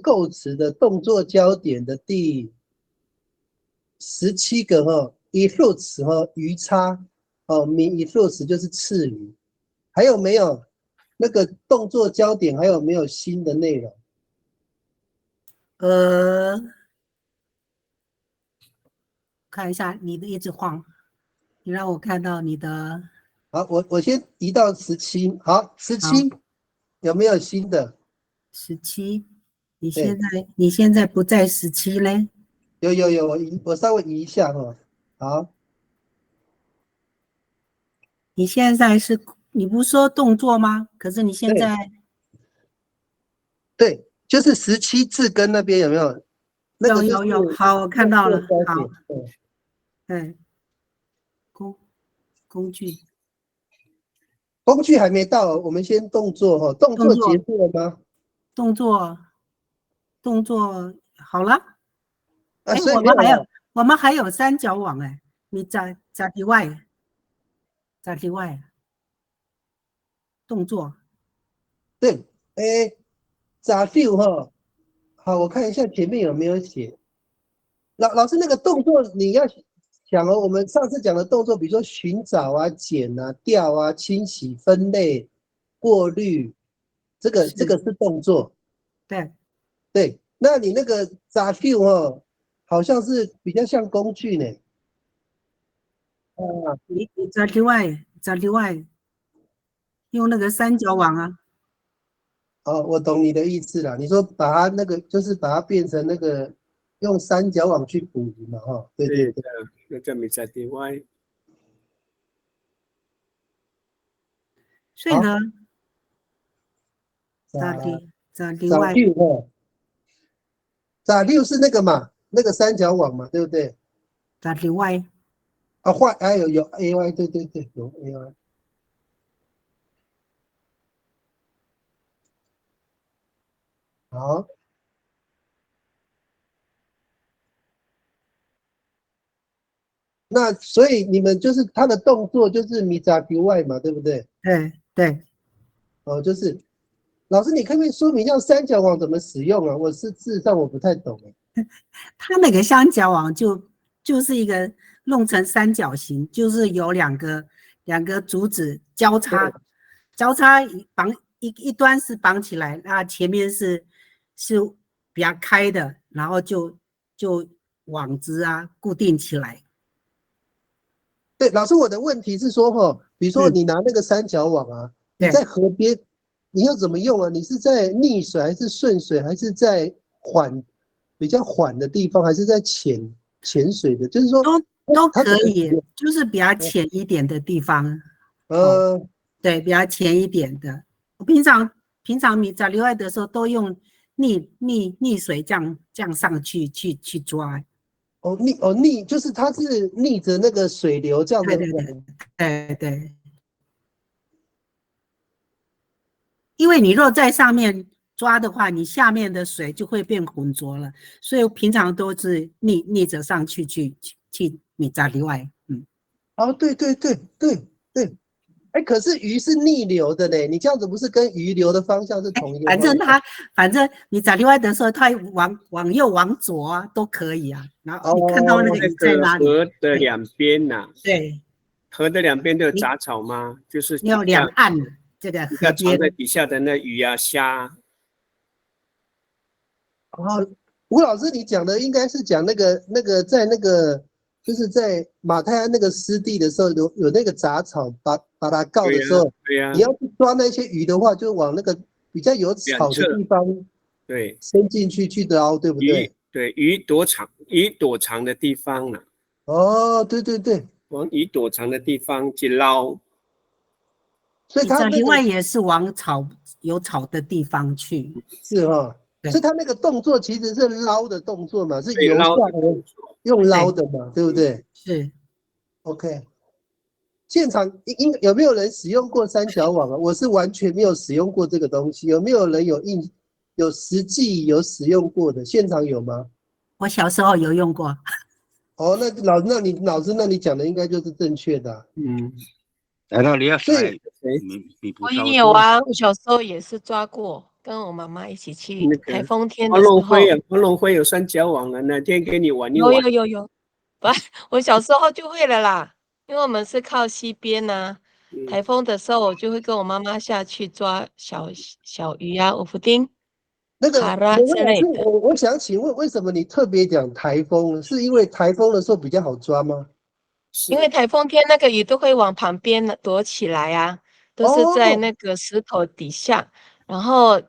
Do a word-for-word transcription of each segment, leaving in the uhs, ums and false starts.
构词的动作焦点的第十七个哈，idoc 哈，鱼叉，哦，mi idoc 就是刺鱼，还有没有？那个动作焦点还有没有新的内容？呃，看一下，你的一直晃，你让我看到你的。好，我我先移到十七。好，十七有没有新的？十七，你现在你现在不在十七嘞？有有有，我移我稍微移一下哈。好，你现在是你不是说动作吗？可是你现在对，就是十七字根那边有没有？那个有有有，好，我看到了。好，哎，工工具。工具还没到，我们先动作哈，动作结束了吗？动作动作好了。啊，所以我们还有我们还有三角网哎，你在在里外，在里外动作。对，哎，cadiw 哈，好，我看一下前面有没有写。老老师，那个动作你要想哦，我们上次讲的动作，比如说寻找啊、捡啊、调啊、清洗、分类、过滤，这个这个是动作。对对，那你那个 cadiw 哦，好像是比较像工具呢。啊，你你在里外，在里外，用那个三角网啊。哦，我懂你的意思了。你说把它那个，就是把它变成那个用三角网去捕鱼嘛，哈。对对对，那叫 micadiway。所以呢，在在里在里外。 cadiw 是那个嘛，那个三角网嘛，对不对？在里外。啊，坏，哎有有 ay，对对对，有 ay。好。那所以你们就是他的动作就是 micadiway 嘛，对不对？对对。哦，就是老师，你可不可以说明一下三角网怎么使用啊？我是事实上我不太懂哎。它那个三角网就就是一个弄成三角形，就是有两个两个竹子交叉，交叉绑一一端是绑起来，那前面是是比较开的，然后就就网子啊固定起来。对，老师，我的问题是说哈，比如说你拿那个三角网啊，你在河边，你要怎么用啊？你是在逆水还是顺水，还是在缓比较缓的地方，还是在浅浅水的？就是说都都可以，就是比较浅一点的地方。呃，对，比较浅一点的。我平常平常 micadiway 的时候都用逆逆逆水这样这样上去去去抓。哦，逆哦逆就是它是逆着那个水流这样的。对对对对对。因为你若在上面抓的话，你下面的水就会变浑浊了，所以平常都是逆逆着上去去去 micadiway。嗯。哦，对对对对对。哎，可是鱼是逆流的嘞，你这样子不是跟鱼流的方向是同一个方向？反正它，反正你 micadiway 的时候，它往往右往左啊都可以啊。然后你看到那个鱼在哪里？河的两边呐。对，河的两边都有杂草吗？就是有两岸这个河边。在底下的那鱼啊虾。哦，吴老师，你讲的应该是讲那个那个在那个就是在马太鞍那个湿地的时候，有有那个杂草把把它告的时候，对呀，你要去抓那些鱼的话，就往那个比较有草的地方，对，伸进去去捞，对不对？对，鱼躲藏，鱼躲藏的地方了。哦，对对对，往鱼躲藏的地方去捞。所以它那个 micadiway 也是往草有草的地方去。是哈，对所以它那个动作其实是捞的动作嘛，是由下而用捞的嘛，对不对？是。 OK，现场应应有没有人使用过三角网啊？我是完全没有使用过这个东西，有没有人有印有实际有使用过的？现场有吗？我小时候有用过。哦，那老那你老师那你讲的应该就是正确的啊。嗯，难道你要甩？对，你你不我也有啊，我小时候也是抓过。跟我妈妈一起去，那个台风天的时候。黄龙辉有，黄龙辉有三角网了，哪天给你玩一玩。有，有，有，有。不，我小时候就会了啦，因为我们是靠溪边啊，嗯。台风的时候我就会跟我妈妈下去抓小，小鱼啊，ufoting。那个，Hara 之类的。我，我想请问，为什么你特别讲台风？是因为台风的时候比较好抓吗？因为台风天那个鱼都会往旁边躲起来啊，都是在那个石头底下，哦。然后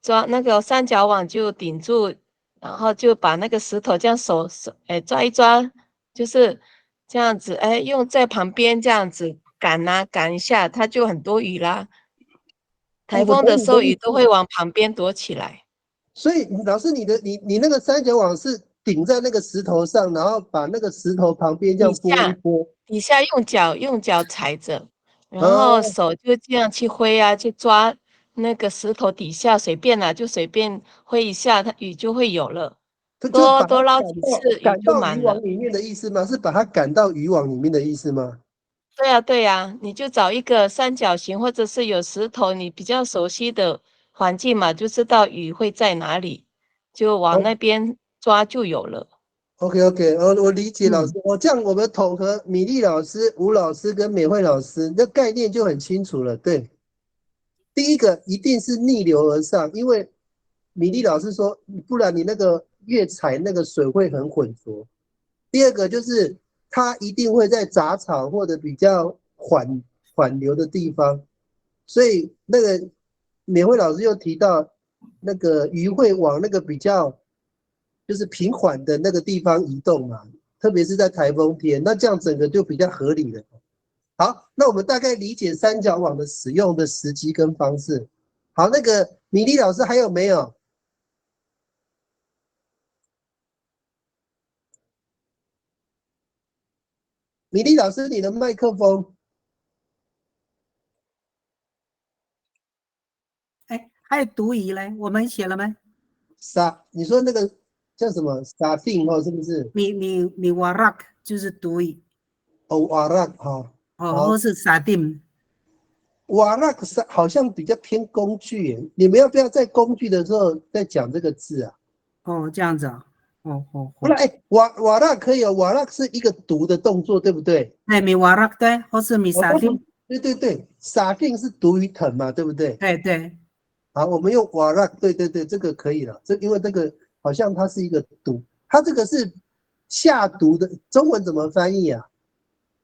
抓那个三角网就顶住，然后就把那个石头这样手，手，哎，抓一抓，就是这样子，哎，用在旁边这样子赶啊，赶一下，它就很多鱼啦。台风的时候，鱼都会往旁边躲起来。所以老师，你的，你，你那个三角网是顶在那个石头上，然后把那个石头旁边这样拨一拨。底下，底下用脚，用脚踩着，然后手就这样去挥啊，哦。去抓那个石头底下，随便啦，就随便挥一下，它鱼就会有了。这，就把它赶到，多，多捞几次，鱼就满了。赶到渔网里面的意思吗？是把它赶到渔网里面的意思吗？对呀，对呀，你就找一个三角形，或者是有石头，你比较熟悉的环境嘛，就知道鱼会在哪里，就往那边抓就有了。OK，OK，我，我理解老师。嗯。哦，这样我们统合米粒老师、吴老师跟美惠老师，那概念就很清楚了。对，第一个一定是逆流而上，因为米粒老师说，不然你那个越踩，那个水会很浑浊。第二个就是它一定会在杂草或者比较缓，缓流的地方，所以那个美惠老师又提到那个鱼会往那个比较就是平缓的那个地方移动嘛，特别是在台风天，那这样整个就比较合理了。好，那我们大概理解三角网的使用的时机跟方式。好，那个米粒老师还有没有？米粒老师，你的麦克风。哎，还有毒鱼嘞，我们写了吗？Sa，你说那个叫什么？Safin 哦，是不是？Mi, mi, miwarak 就是毒鱼。哦，warak 哈。哦，好。或是 sadim。Warak 是好像比较偏工具耶，你们要不要在工具的时候再讲这个字啊？哦，这样子啊。哦，哦，哦。不然，哎，wa-，warak 可以哦，warak 是一个毒的动作，对不对？哎，miwarak 对，或是 mi sadim。哦，对，对，对，safin 是毒鱼藤嘛，对不对？对，对。好，我们用 warak，对，对，对，这个可以了。这，因为这个好像它是一个毒，它这个是下毒的，中文怎么翻译啊？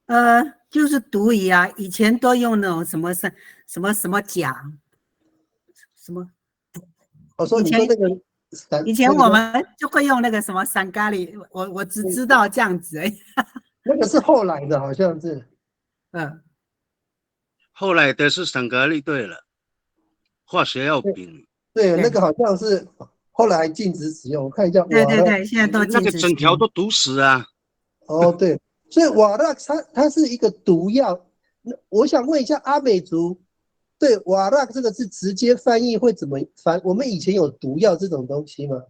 呃，就是毒鱼啊，以前都用那种什么什么什么甲，什么我说，你说那个 以前，以前我们就会用那个什么 sangkali，我，我只知道这样子而已。那个是后来的，好像是。嗯。后来的是 sangkali，对了，化学药品。对，对。那个好像是后来禁止使用，我看一下，对，对，对，现在都禁止使用。那个整条都毒死啊。哦，对，所以 warak 它，它是一个毒药。那我想问一下，阿美族对 warak 这个字直接翻译会怎么翻？我们以前有毒药这种东西吗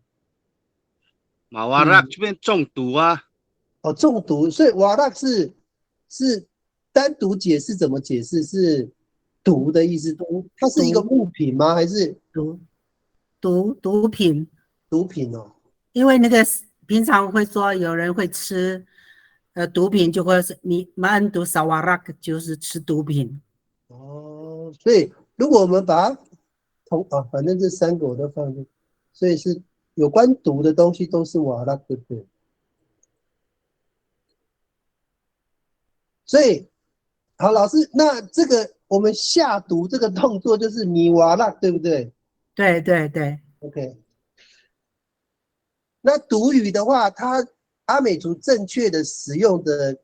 ？Mawarak 这边中毒啊。哦，中毒，所以 warak 是，是单独解释怎么解释？是毒的意思，毒，它是一个物品吗？还是毒，毒，毒品。毒品哦。因为那个平常会说有人会吃，呃，毒品就会是你 maan to sawarak 就是吃毒品。哦，所以如果我们把它同，啊，反正这三个我都放进，所以是有关毒的东西都是 warak，对不对？所以，好，老师，那这个我们下毒这个动作就是 miwarak，对不对？对，对，对。OK。那毒鱼的话，它阿美族正确的使用的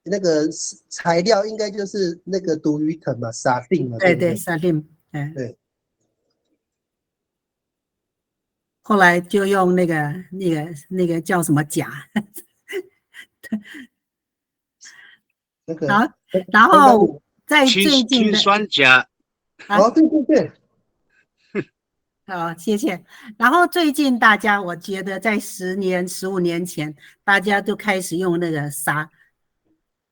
那个材料应该就是那个毒鱼藤嘛，safin 嘛，对，对不对？对，safin，哎。对。后来就用那个，那个，那个叫什么甲？那个，好，然后在最近的，氰，氰酸钾。啊。哦，对，对，对。好，谢谢。然后最近大家，我觉得在十年、十五年前，大家都开始用那个杀，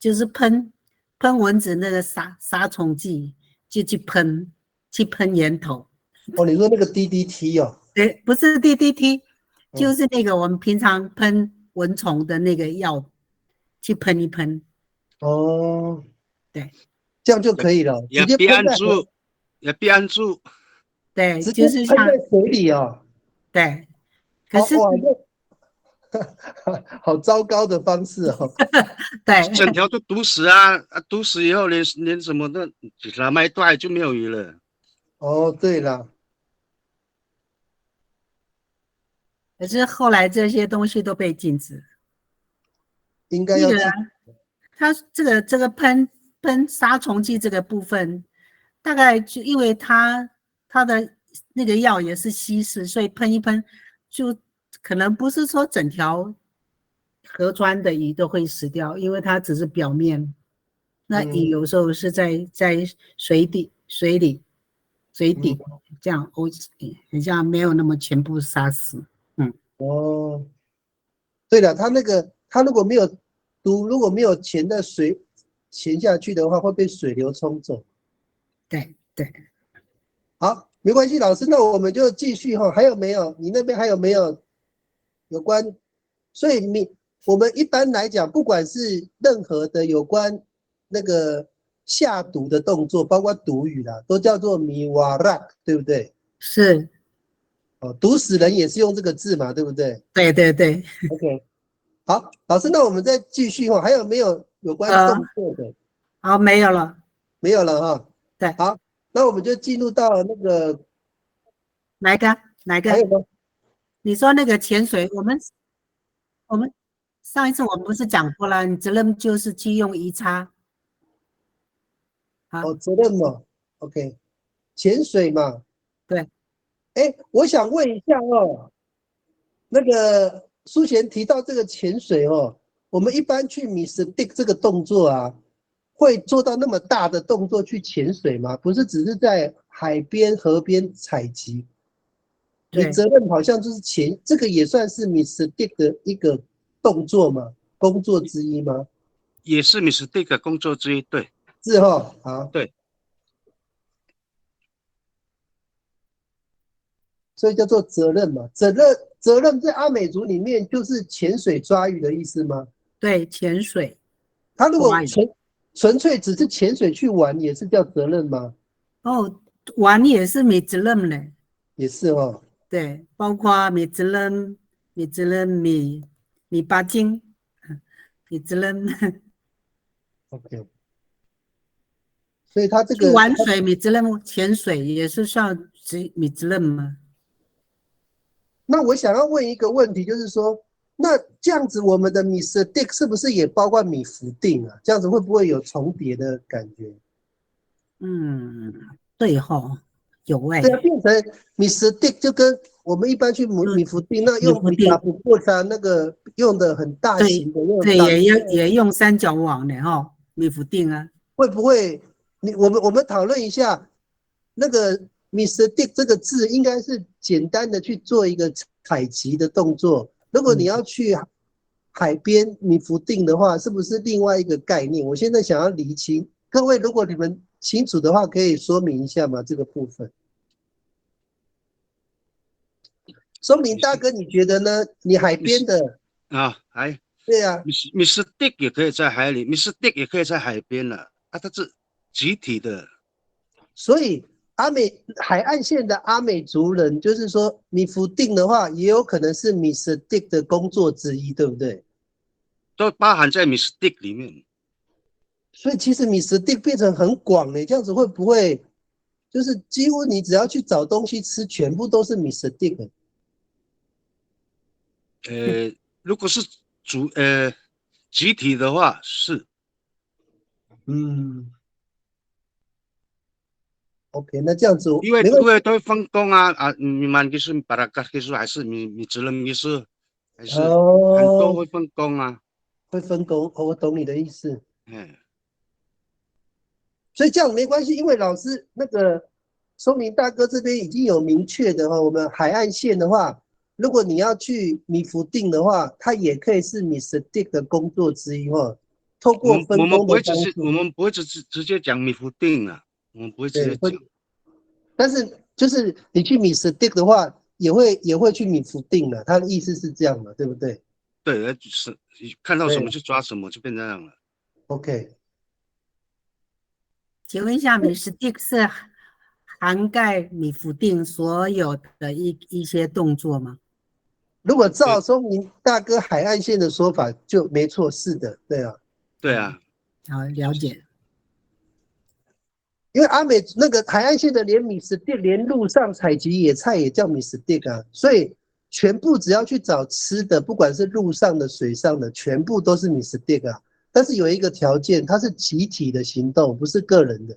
就是喷，喷蚊子那个杀，杀虫剂，就去喷，去喷源头。哦，你说那个 D D T 哦，对，不是 D D T，嗯就是那个我们平常喷蚊虫的那个药，去喷一喷。哦，对，这样就可以了，也直接喷在别按住，也别按住。对，直接就是像喷在水里哦。对，可是好哇，那好糟糕的方式哦。对，整条都毒死啊！啊，毒死以后连连什么的，几条麦都还就没有鱼了。哦，对了，可是后来这些东西都被禁止。应该要去那个，它这个这个喷喷杀虫剂这个部分，大概就因为它它的那个药也是稀释，所以喷一喷，就可能不是说整条河川的鱼都会死掉，因为它只是表面。那鱼嗯有时候是在在水底水里水底嗯这样，哦，很像没有那么全部杀死。哦，对了，它那个它如果没有毒，如果没有潜在水潜下去的话，会被水流冲走。对对，好，没关系，老师，那我们就继续哈，还有没有？你那边还有没有有关？所以你我们一般来讲，不管是任何的有关那个下毒的动作，包括毒鱼啦，都叫做 miwarak，对不对？是，哦，毒死人也是用这个字嘛，对不对对对对，？OK，好，老师，那我们再继续哈，还有没有有关呃动作的？好，没有了。没有了哈。对好，那我们就进入到那个哪一个？哪一个？还有吗？你说那个潜水，我们我们上一次我们不是讲过了？你责任就是去用鱼叉。好，哦，责任嘛，OK，潜水嘛。对，哎，我想问一下哦，那个淑贤提到这个潜水哦，我们一般去 misetik 这个动作啊，会做到那么大的动作去潜水吗？不是只是在海边、河边采集？对你责任好像就是潜，这个也算是 misetik 的一个动作吗？工作之一吗？也是 misetik 的工作之一，对。是哈，好。对。所以叫做责任嘛，责任责任在阿美族里面就是潜水抓鱼的意思吗？对，潜水。他如果抓鱼纯纯粹只是潜水去玩，也是叫责任吗？哦，玩也是 micelem 嘞。也是哦。对，包括 micelem、micelem mi、mipacing、micelem。 OK，所以他这去个玩水 micelem，潜水也是算 micelem 吗？那我想要问一个问题，就是说，那这样子我们的 misetik 是不是也包括 mifoting 啊？这样子会不会有重叠的感觉？嗯，对吼，有哎、对啊，变成 misetik 就跟我们一般去 mi 嗯 mifoting 那用 mifoting mitapokod 啊，那个用的很大型的那种对，大也用也用三角网的哈，mifoting 啊。会不会？你我们我们讨论一下，那个 misetik 这个字应该是简单的去做一个采集的动作。如果你要去海边 mifoting 的话，是不是另外一个概念？我现在想要厘清，各位如果你们清楚的话，可以说明一下吗？这个部分。松林大哥，你觉得呢？你海边的，啊，哎对啊， mis misetik 也可以在海里，misetik 也可以在海边了啊，它是集体的。所以阿美海岸线的阿美族人，就是说 mifoting 的话，也有可能是 misetik 的工作之一，对不对？都包含在 misetik 里面。所以其实 misetik 变成很广呢，这样子会不会就是几乎你只要去找东西吃，全部都是 misetik？呃，如果是主呃集体的话是，嗯，OK，那这样子因为没关系因为都会分工啊啊，你们就是 barakat 就是还是 mi micelem 就是还是很多哦，会分工啊，会分工，哦，我懂你的意思。嗯。所以这样没关系，因为老师那个松林大哥这边已经有明确的哈，我们海岸线的话，如果你要去 mifoting 的话，它也可以是 misetik 的工作之一哈。透我们我过分工们不会直接的方式，我们不会直直直接讲 mifoting 啊，我们不会直对，会接讲。但是就是你去 misetik 的话，也会也会去 mifoting 了。他的意思是这样嘛，对不对？对，是看到什么就抓什么，就变这样了。 OK，请问一下，misetik 是涵盖 mifoting 所有的一一些动作吗？如果照松林大哥海岸线的说法，就没错，是的，对啊。对啊，好，了解。因为阿美那个海岸线的连 misetik，连路上采集野菜也叫 misetik 啊，所以全部只要去找吃的，不管是陆上的、水上的，全部都是 misetik 啊。但是有一个条件，它是集体的行动，不是个人的。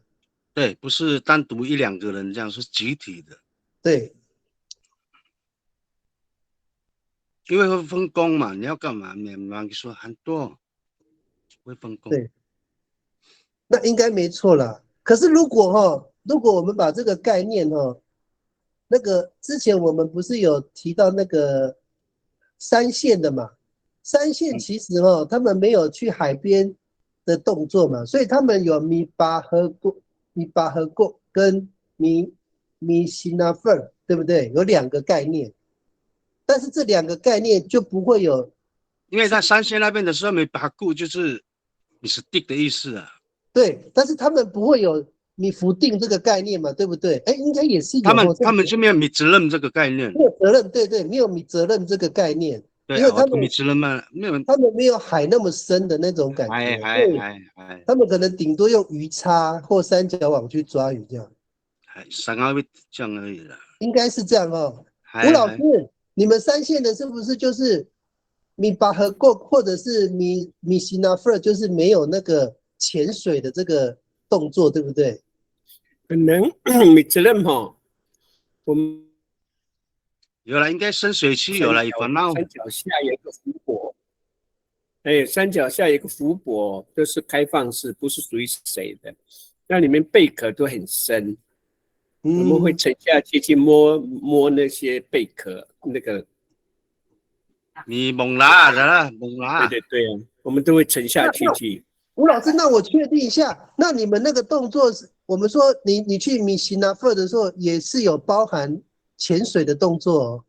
对，不是单独一两个人这样，是集体的，对，因为会分工嘛，你要干嘛？你你说很多会分工。对那应该没错啦。可是如果哈，如果我们把这个概念哈，那个之前我们不是有提到那个山线的嘛？山线其实哈，他们没有去海边的动作嘛，所以他们有 mipaheko、mipaheko 跟 mi misinafer，对不对？有两个概念，但是这两个概念就不会有因为在山线那边的时候，mipaheko 就是 misetik 的意思啊。对，但是他们不会有 mifoting 这个概念嘛，对不对？哎，应该也是有他们哦，他们就没有 micelem 这个概念。没有责任，对对，没有 micelem 这个概念，对啊，因为他们我 micelem 嘛，没有。他们没有海那么深的那种感觉，哎所以哎哎，他们可能顶多用鱼叉或三角网去抓鱼这样，哎，sangawit 这样而已了。应该是这样哦。哎吴老哎师，你们山线的是不是就是 mipaheko 或者是 mi misinafer，就是没有那个潜水的这个动作，对不对？可能 micelem 哈，我们有了，应该深水区有了，山脚烦恼。山脚下有一个湖泊，哎，山脚下有一个湖泊，就是开放式，不是属于谁的。那里面贝壳都很深，我们会嗯，沉下去去摸摸那些贝壳，那个 Mimongla 的啦，mongla。对对对啊，我们都会沉下去去。吴老师，那我确定一下，那你们那个动作是，我们说你你去 misinafer 的时候，也是有包含潜水的动作哦。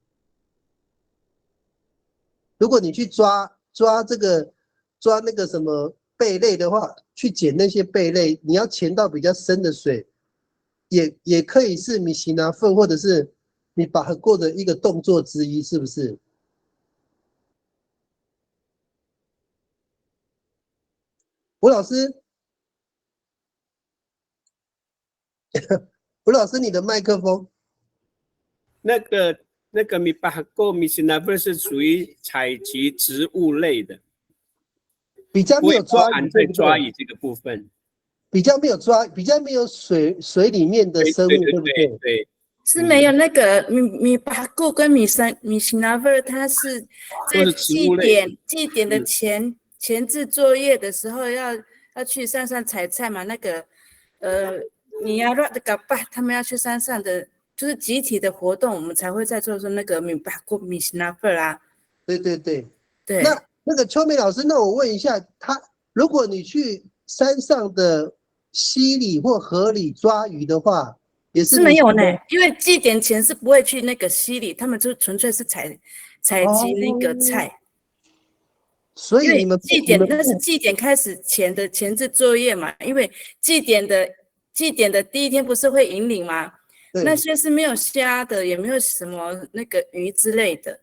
如果你去抓抓这个抓那个什么贝类的话，去捡那些贝类，你要潜到比较深的水，也也可以是 misinafer 或者是 mipaheko 的一个动作之一，是不是？吴老师，吴老师，你的麦克风那个那个 mipaheko misinafer 是属于采集植物类的，比较没有抓鱼，不会包含在对不对？抓鱼这个部分。比较没有抓，比较没有水水里面的生物，对对对不对？对，是没有那个 mi mipaheko 跟 misan misinafer，它是在都是植祭物类典祭典的嗯前前置作业的时候要要去山上采菜嘛，那个呃 niyaro' 的 kapah 他们要去山上的，就是集体的活动，我们才会在做说那个 mipaheko misinafer 啊。对对对。对，那那个秋梅老师，那我问一下，他如果你去山上的溪里或河里抓鱼的话，也是是没有呢你说的，因为祭典前是不会去那个溪里，他们就纯粹是采采集那个哦菜。所以你们因为祭典你们那是祭典开始前的前置作业嘛，因为祭典的祭典的第一天不是会引领吗？对那些是没有虾的，也没有什么那个鱼之类的，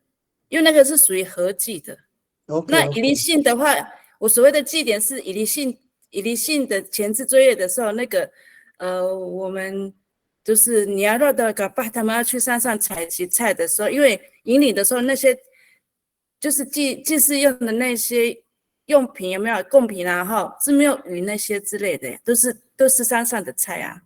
因为那个是属于河祭的。 OK 那 OK， ilisin 的话，我所谓的祭典是 ilisin ilisin 的前置作业的时候，那个呃，我们就是 niyaro' 的 kapah 他们要去山上采集菜的时候，因为引领的时候那些就是祭祭祀用的那些用品有没有贡品啊？哈，是没有鱼那些之类的，都是都是山上的菜啊。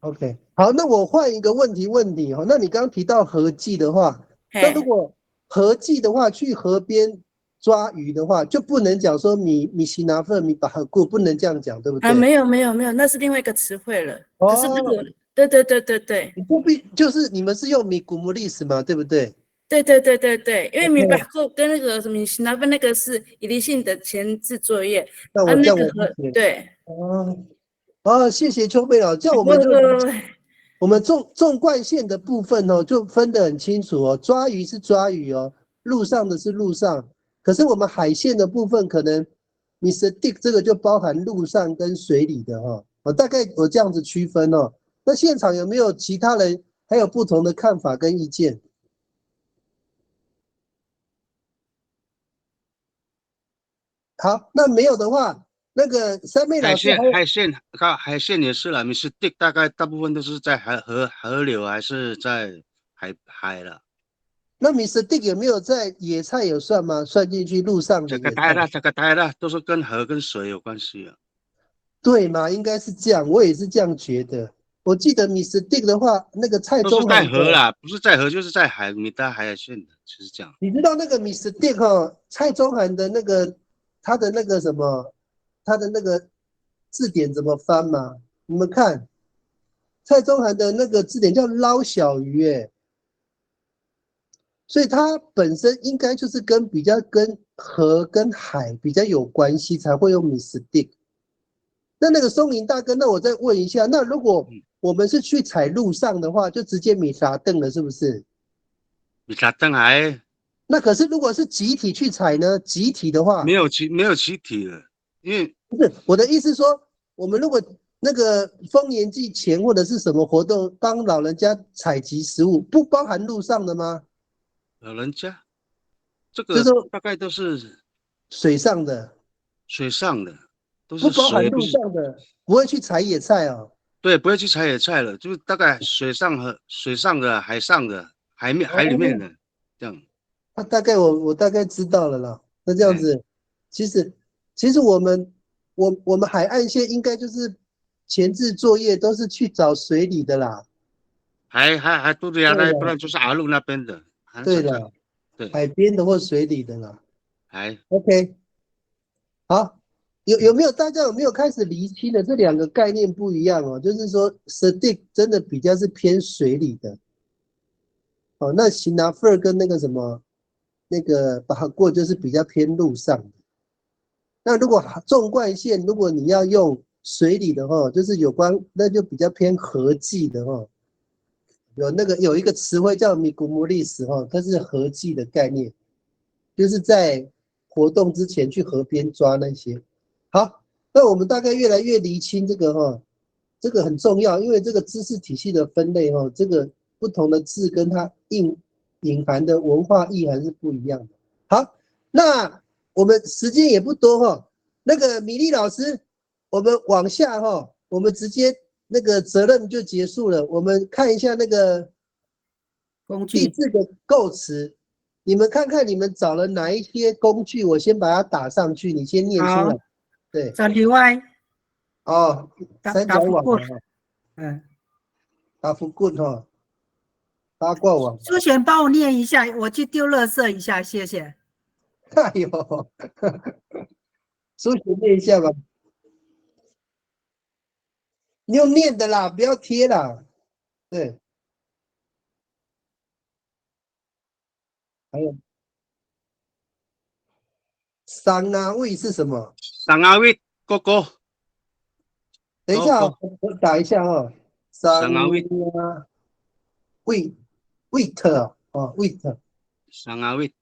OK，好，那我换一个问题问你哦。那你刚刚提到河祭的话，那嘿如果河祭的话，去河边抓鱼的话，就不能讲说 mi misinafer mipaheko，不能这样讲，对不对？啊，没有没有没有，那是另外一个词汇了。可是如果哦，对对对对对你不必就是你们是用 mikomolis 嘛，对不对？对对对对对，因为 OK mipaheko 跟那个什么 misinafer 那个是 ilisin 的前置作业，那我这样我啊那个河理解。对。哦，哦，谢谢秋妹老师，这样我们就不不不不，我们纵纵贯线的部分哦，就分得很清楚哦，抓鱼是抓鱼哦，陆上的是陆上，可是我们海线的部分可能 Misetik 这个就包含陆上跟水里的哈、哦，大概我这样子区分哦。那现场有没有其他人还有不同的看法跟意见？好，那没有的话，那个三妹老师还有海线，海线，看海线也是啦，Misetik 大概大部分都是在海河河流还是在海海了。那 Misetik 有没有在野菜有算吗？算进去陆上的野菜？这个大啦，这个大啦，都是跟河跟水有关系啊。对嘛，应该是这样，我也是这样觉得。我记得 Misetik 的话，那个蔡都是在中涵的河啦，不是在河就是在海，你到海线的，就是这样。你知道那个 Misetik 哈，蔡中涵的那个他的那个什么，他的那个字典怎么翻吗？你们看，蔡中涵的那个字典叫捞小鱼，哎，所以它本身应该就是跟比较跟河跟海比较有关系，才会用 Misetik。那那个松林大哥，那我再问一下，那如果我们是去采陆上的话，就直接 Misetik 了，是不是？ Misetik 哎，那可是如果是集体去采呢？集体的话，没有集没有集体了，因为不是，我的意思是说，我们如果那个丰年祭前或者是什么活动，帮老人家采集食物，不包含陆上的吗？老人家，这个就是说大概都是水上的，水上的，都是不包含陆水，不是上的，不会去采野菜哦。对，不会去采野菜了，就是大概水上和水上的、海上的、海面海里面的这样。那大概我我大概知道了啦。那这样子，其实其实我们我我们海岸线应该就是前置作业都是去找水里的啦。还还还都对啊，对了那不然就是阿路那边的。啊对了，这样对，海边的或水里的啦。哎， OK，好，有有没有大家有没有开始厘清了？这两个概念不一样哦，就是说 Setik 真的比较是偏水里的，哦，那 Sinafer 跟那个什么那个 Bahakot 就是比较偏陆上的。那如果纵贯线，如果你要用水里的话，就是有关，那就比较偏河际的哈。有那个有一个词汇叫 Mikumulis 哈，它是河际的概念，就是在活动之前去河边抓那些。好，那我们大概越来越厘清这个哈，这个很重要，因为这个知识体系的分类哈，这个不同的字跟它隐隐含的文化意涵是不一样的。好，那我们时间也不多哈，那个米粒老师，我们往下哈，我们直接那个责任就结束了。我们看一下那个工具。第四个构词，你们看看你们找了哪一些工具，我先把它打上去，你先念出来好。对，Saliway，哦，打三角网打不过的哈，嗯，打不过哈，八卦网。苏璇帮我念一下，我去丢垃圾一下，谢谢。哎呦，苏璇念一下吧。你用念的啦，不要贴啦。对。还有，sangawit 是什么？ Sangawit，koko，等一下哦，哦我我打一下哦。 Sangawit Sangawit，wit 哦，哦，wit。 Sangawit。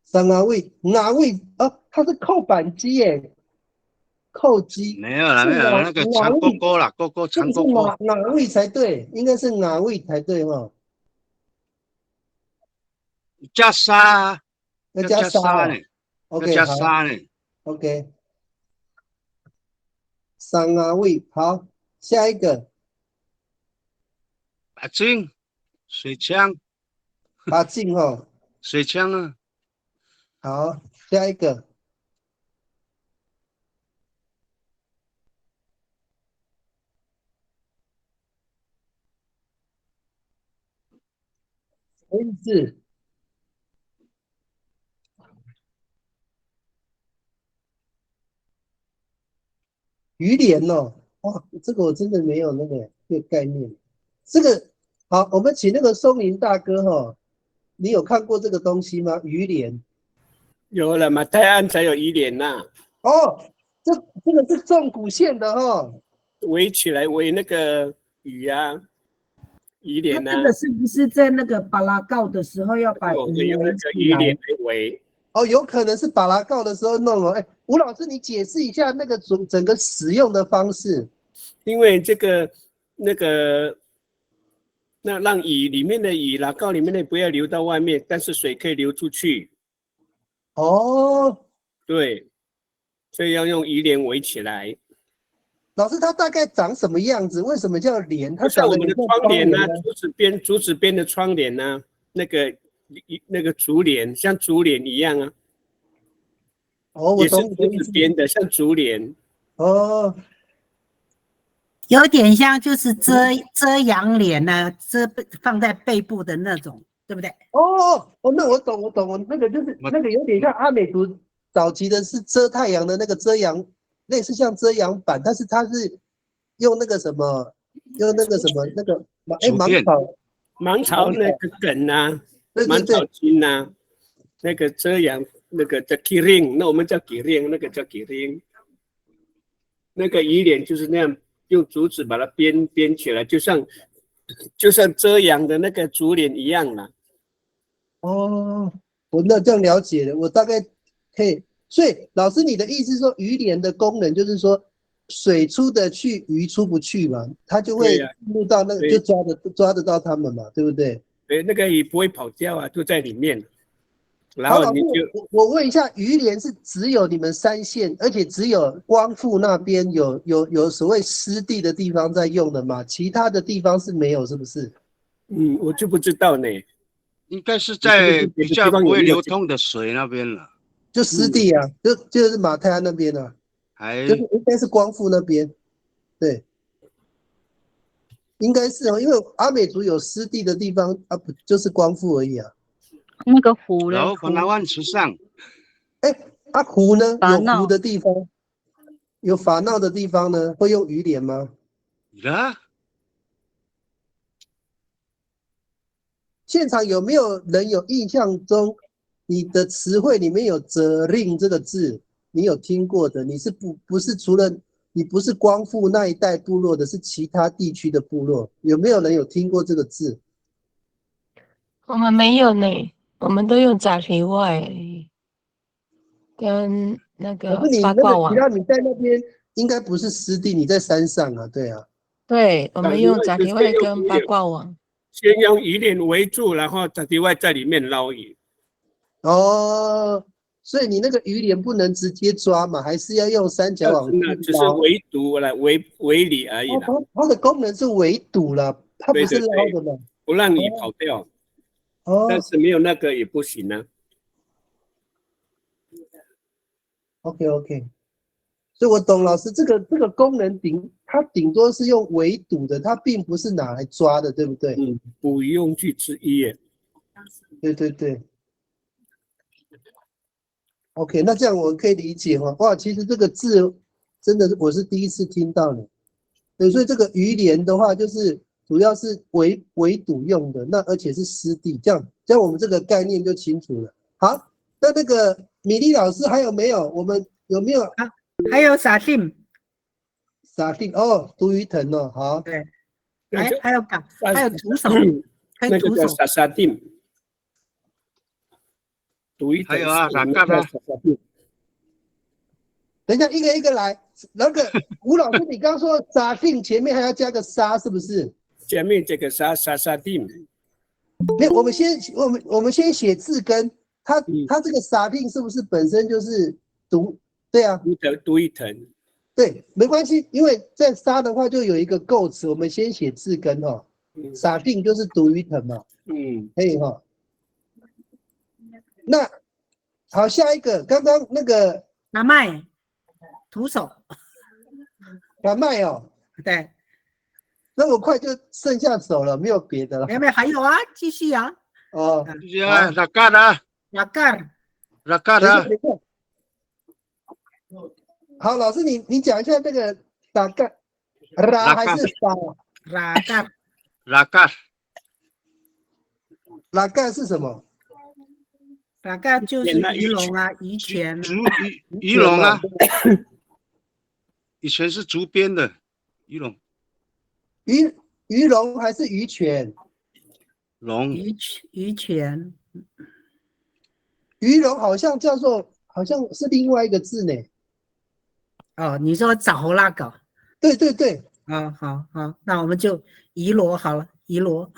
Sangawit，ngawit 哦，它是扣扳机耶，扣机。没有啦，没有啦，那个长 koko 啦，koko 是不是 长 koko。 ngawit 才对，应该是 ngawit 才对哦。 加沙，要加沙哦加沙呢，要 OK，加好沙呢。 OK。Sangawit，好，下一个。 Pacing，水枪， Pacing 哦，水枪啊。 好，下一个。什么意思？鱼帘哦，哇，这个我真的没有那个这个概念。这个好，我们请那个松林大哥哈，你有看过这个东西吗？鱼帘。有了嘛，泰安才有鱼帘呐，哦，这这个是纵谷线的哈。围起来围那个鱼啊。鱼帘啊。那这个是不是在那个 Ba'alakaw 的时候要把对，我们用那个鱼帘围起来？鱼帘来围。哦，有可能是 Ba'alakaw 的时候弄了。哎，吴老师，你解释一下那个整整个使用的方式。因为这个那个那让雨里面的雨，Lakaw 里面的不要流到外面，但是水可以流出去。哦，对，所以要用鱼帘围起来。老师，它大概长什么样子？为什么叫帘？它就像我们的长得很像窗帘啊。竹子编竹子编的窗帘啊，那个那个竹帘，像竹帘一样啊，哦，我也是懂你的意思。竹子编的，像竹帘。哦，有点像就是遮遮阳帘呢，遮放在背部的那种，对不对？哦，哦，那我懂，我懂，我那个就是那个有点像阿美族早期的是遮太阳的那个遮阳，类似像遮阳板，但是它是用那个什么，用那个什么那个芒哎芒草，芒草那个梗啊，对对对，芒草筋啊，那个遮阳那个叫 kiring，那我们叫 kiring，那个叫 kiring。那个鱼帘就是那样，用竹子把它编编起来，就像就像遮阳的那个竹帘一样啦。哦，我那这样了解了，我大概可以。所以老师，你的意思是说，鱼帘的功能就是说，水出得去，鱼出不去嘛，它就会对呀入到那个，对就抓得抓得到它们嘛，对不对？对，那个鱼不会跑掉啊，就在里面。然好，老师，后你就我我问一下，鱼帘是只有你们山线，而且只有光复那边有有有所谓湿地的地方在用的吗？其他的地方是没有，是不是？嗯，我就不知道呢。应该是在比较不会流通的水那边了。就湿地啊，就就是马太鞍那边啊，还就是应该是光复那边，对，应该是哦，因为阿美族有湿地的地方啊，不就是光复而已啊。那个湖嘞，然后湖 Palawan 池上，哎，啊湖呢？法闹有湖的地方，有法闹的地方呢，会用鱼帘吗？啦，现场有没有人有印象中，你的词汇里面有 cering 这个字，你有听过的？你是不不是除了你不是光复那一带部落的，是其他地区的部落，有没有人有听过这个字？我们没有呢，我们都用 cadiway 跟那个可是你那八卦网个，你。看你在那边应该不是湿地，你在山上啊，对啊。对，我们用 cadiway 是 cadiway 跟八卦网。先用鱼帘围住，然后 cadiway 在里面捞鱼。哦，所以你那个鱼帘不能直接抓嘛，还是要用三角网去那只是捞。围堵来围围篱而已哦，啦。它它的功能是围堵啦，它不是对对对捞的嘛。不让鱼跑掉，哦但是没有那个也不行啊。 ，OK OK，所以我懂老师这个这个功能顶，它顶多是用围堵的，它并不是拿来抓的，对不对？嗯，捕鱼用具之一耶。对对对。OK，那这样我可以理解哈。哇，其实这个字真的是我是第一次听到呢。对，所以这个鱼帘的话，就是主要是围围堵用的，那而且是湿地，这样这样我们这个概念就清楚了。好，那那个米粒老师还有没有？我们有没有还有 sadim， sadim？哦，毒鱼藤哦，好。对，那就还还有港，还有徒手，可以那个叫徒手。 sasadim，毒鱼藤还有啊是那个 rakat 啊 sasadim。 等一下，一个一个来。那个吴老师，你刚刚说 sadim 前面还要加个 sa，是不是？前面这个 sa sasadim，没有，我们先我们我们先写字根，它嗯它这个 sadim 是不是本身就是毒？对啊，毒藤毒鱼藤。对，没关系，因为在 sa 的话就有一个构词，我们先写字根哈。嗯 sadim 就是毒鱼藤嘛，嗯，可以哈。那好，下一个，刚刚那个 Kamay，徒手。 kamay 哦，对，那么快就剩下手了，没有别的了没。有没有，还有啊，继续啊。哦，就是啊，rakat 啊 Rakat， ，rakat 等一下，啊，等一下。好，老师，你你讲一下这个 rakat，ra 还是 sa？ rakat， rakat， rakat 是什么？ rakat 就是鱼笼啊，鱼钱啊。竹鱼鱼笼啊，以前是竹编的鱼笼，鱼鱼龙还是鱼泉？ 龙。 鱼泉，鱼泉。 鱼龙好像叫做，好像是另外一个字呢。 哦，你说 caholak 哦？ 对对对， 哦，好好，那我们就鱼螺好了，鱼螺。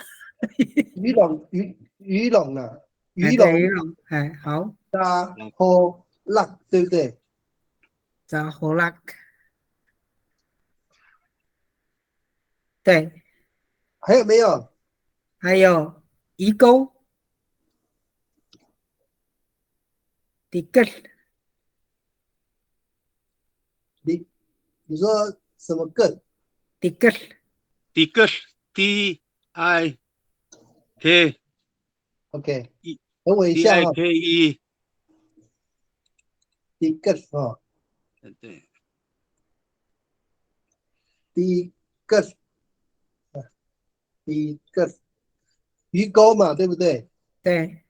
鱼龙，鱼，鱼龙啊，哎，鱼龙。 对，鱼龙，哎，好。 啊，caholak，对不对？ Caholak。 对。 还有没有？ 还有鱼钩。 Tiked。 你，你说什么 ked？ Tiked。 Tiked, T I K。 OK，一等我一下哈。 T I K E。 Tiked 哦，对。 tiked，啊，tiked，鱼钩嘛，对不对？ 对。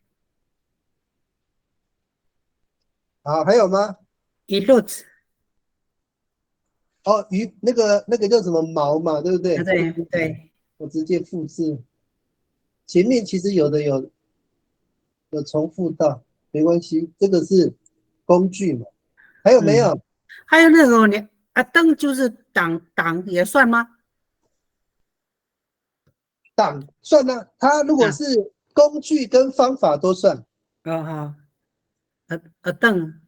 好，还有吗？ Iloc。 哦，鱼，那个，那个叫什么毛嘛，对不对？啊，对对。 我直接复制。前面其实有的有，有重复到，没关系，这个是工具嘛。还有没有？ 还有那种你，啊，当就是当，当也算吗？ 当算啊，它如果是工具跟方法都算。 哦，好。啊，啊，当。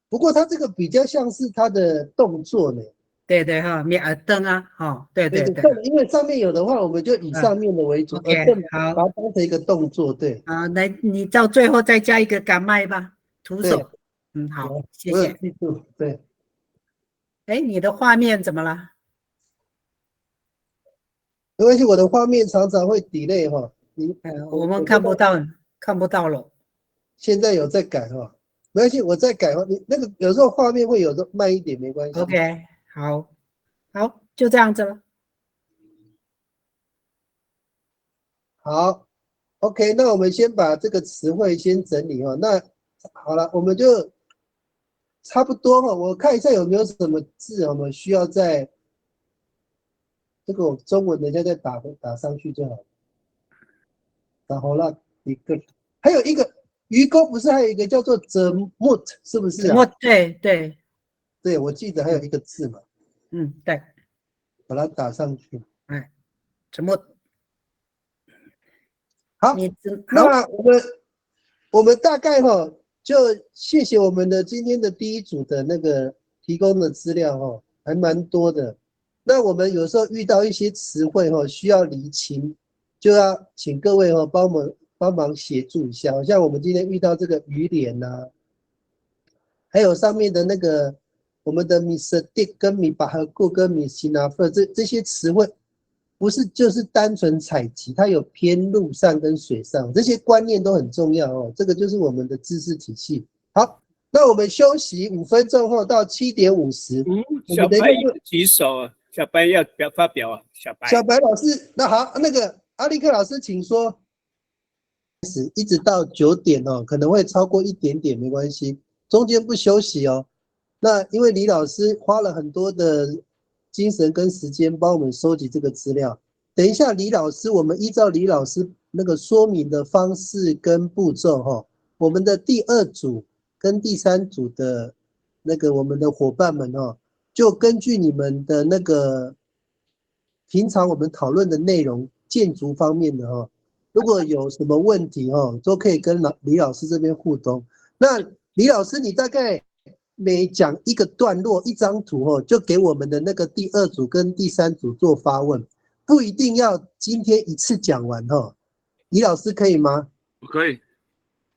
不过它这个比较像是它的动作呢。 对对哈，mi'adeng 啊，哈，对对对。 动，因为上面有的话，我们就以上面的为主， OK，而动好。 把它当成一个动作，对。 啊，来，你到最后再加一个 kamay 吧，徒手。对。 嗯，好，谢谢。 我有记住，对。 哎，你的画面怎么了？ 没关系，我的画面常常会 delay 哈。你，呃，我们看不到，看不到了。 现在有在改哈，没关系，我在改哈。你那个有时候画面会有时候慢一点，没关系。 OK，好，好，就这样子了。 好，OK，那我们先把这个词汇先整理哈。那好了，我们就差不多哈。我看一下有没有什么字，我们需要在这个中文，等一下再打打上去就好。然后那一个，还有一个鱼钩，不是还有一个叫做 cemot，是不是啊？ Cemot，对对。 对，我记得还有一个字嘛。 嗯，对。 把它打上去。 哎，cemot。 好，你真，好。 那我们我们大概哈，就谢谢我们的今天的第一组的那个提供的资料哈，还蛮多的。那我们有时候遇到一些词汇哈，需要厘清，就要请各位哈帮忙帮忙协助一下。像我们今天遇到这个鱼帘呐、还有上面的那个我们的 misetik 跟 mipaheko 跟 misinafer 这这些词汇，不是就是单纯采集，它有偏陆上跟水上，这些观念都很重要哦。这个就是我们的知识体系。好，那我们休息五分钟后到七点五十，嗯，我小白们等一下就有举手，小白要表发表啊，小白。小白老师，那好，那个阿力克老师，请说。开始一直到九点哦，可能会超过一点点，没关系，中间不休息哦。那因为李老师花了很多的精神跟时间帮我们收集这个资料，等一下李老师，我们依照李老师那个说明的方式跟步骤哈，我们的第二组跟第三组的那个我们的伙伴们哈，就根据你们的那个平常我们讨论的内容，建筑方面的哈，如果有什么问题哈，都可以跟老李老师这边互动。那李老师，你大概每讲一个段落，一张图哈，就给我们的那个第二组跟第三组做发问，不一定要今天一次讲完哈。李老师可以吗？可以。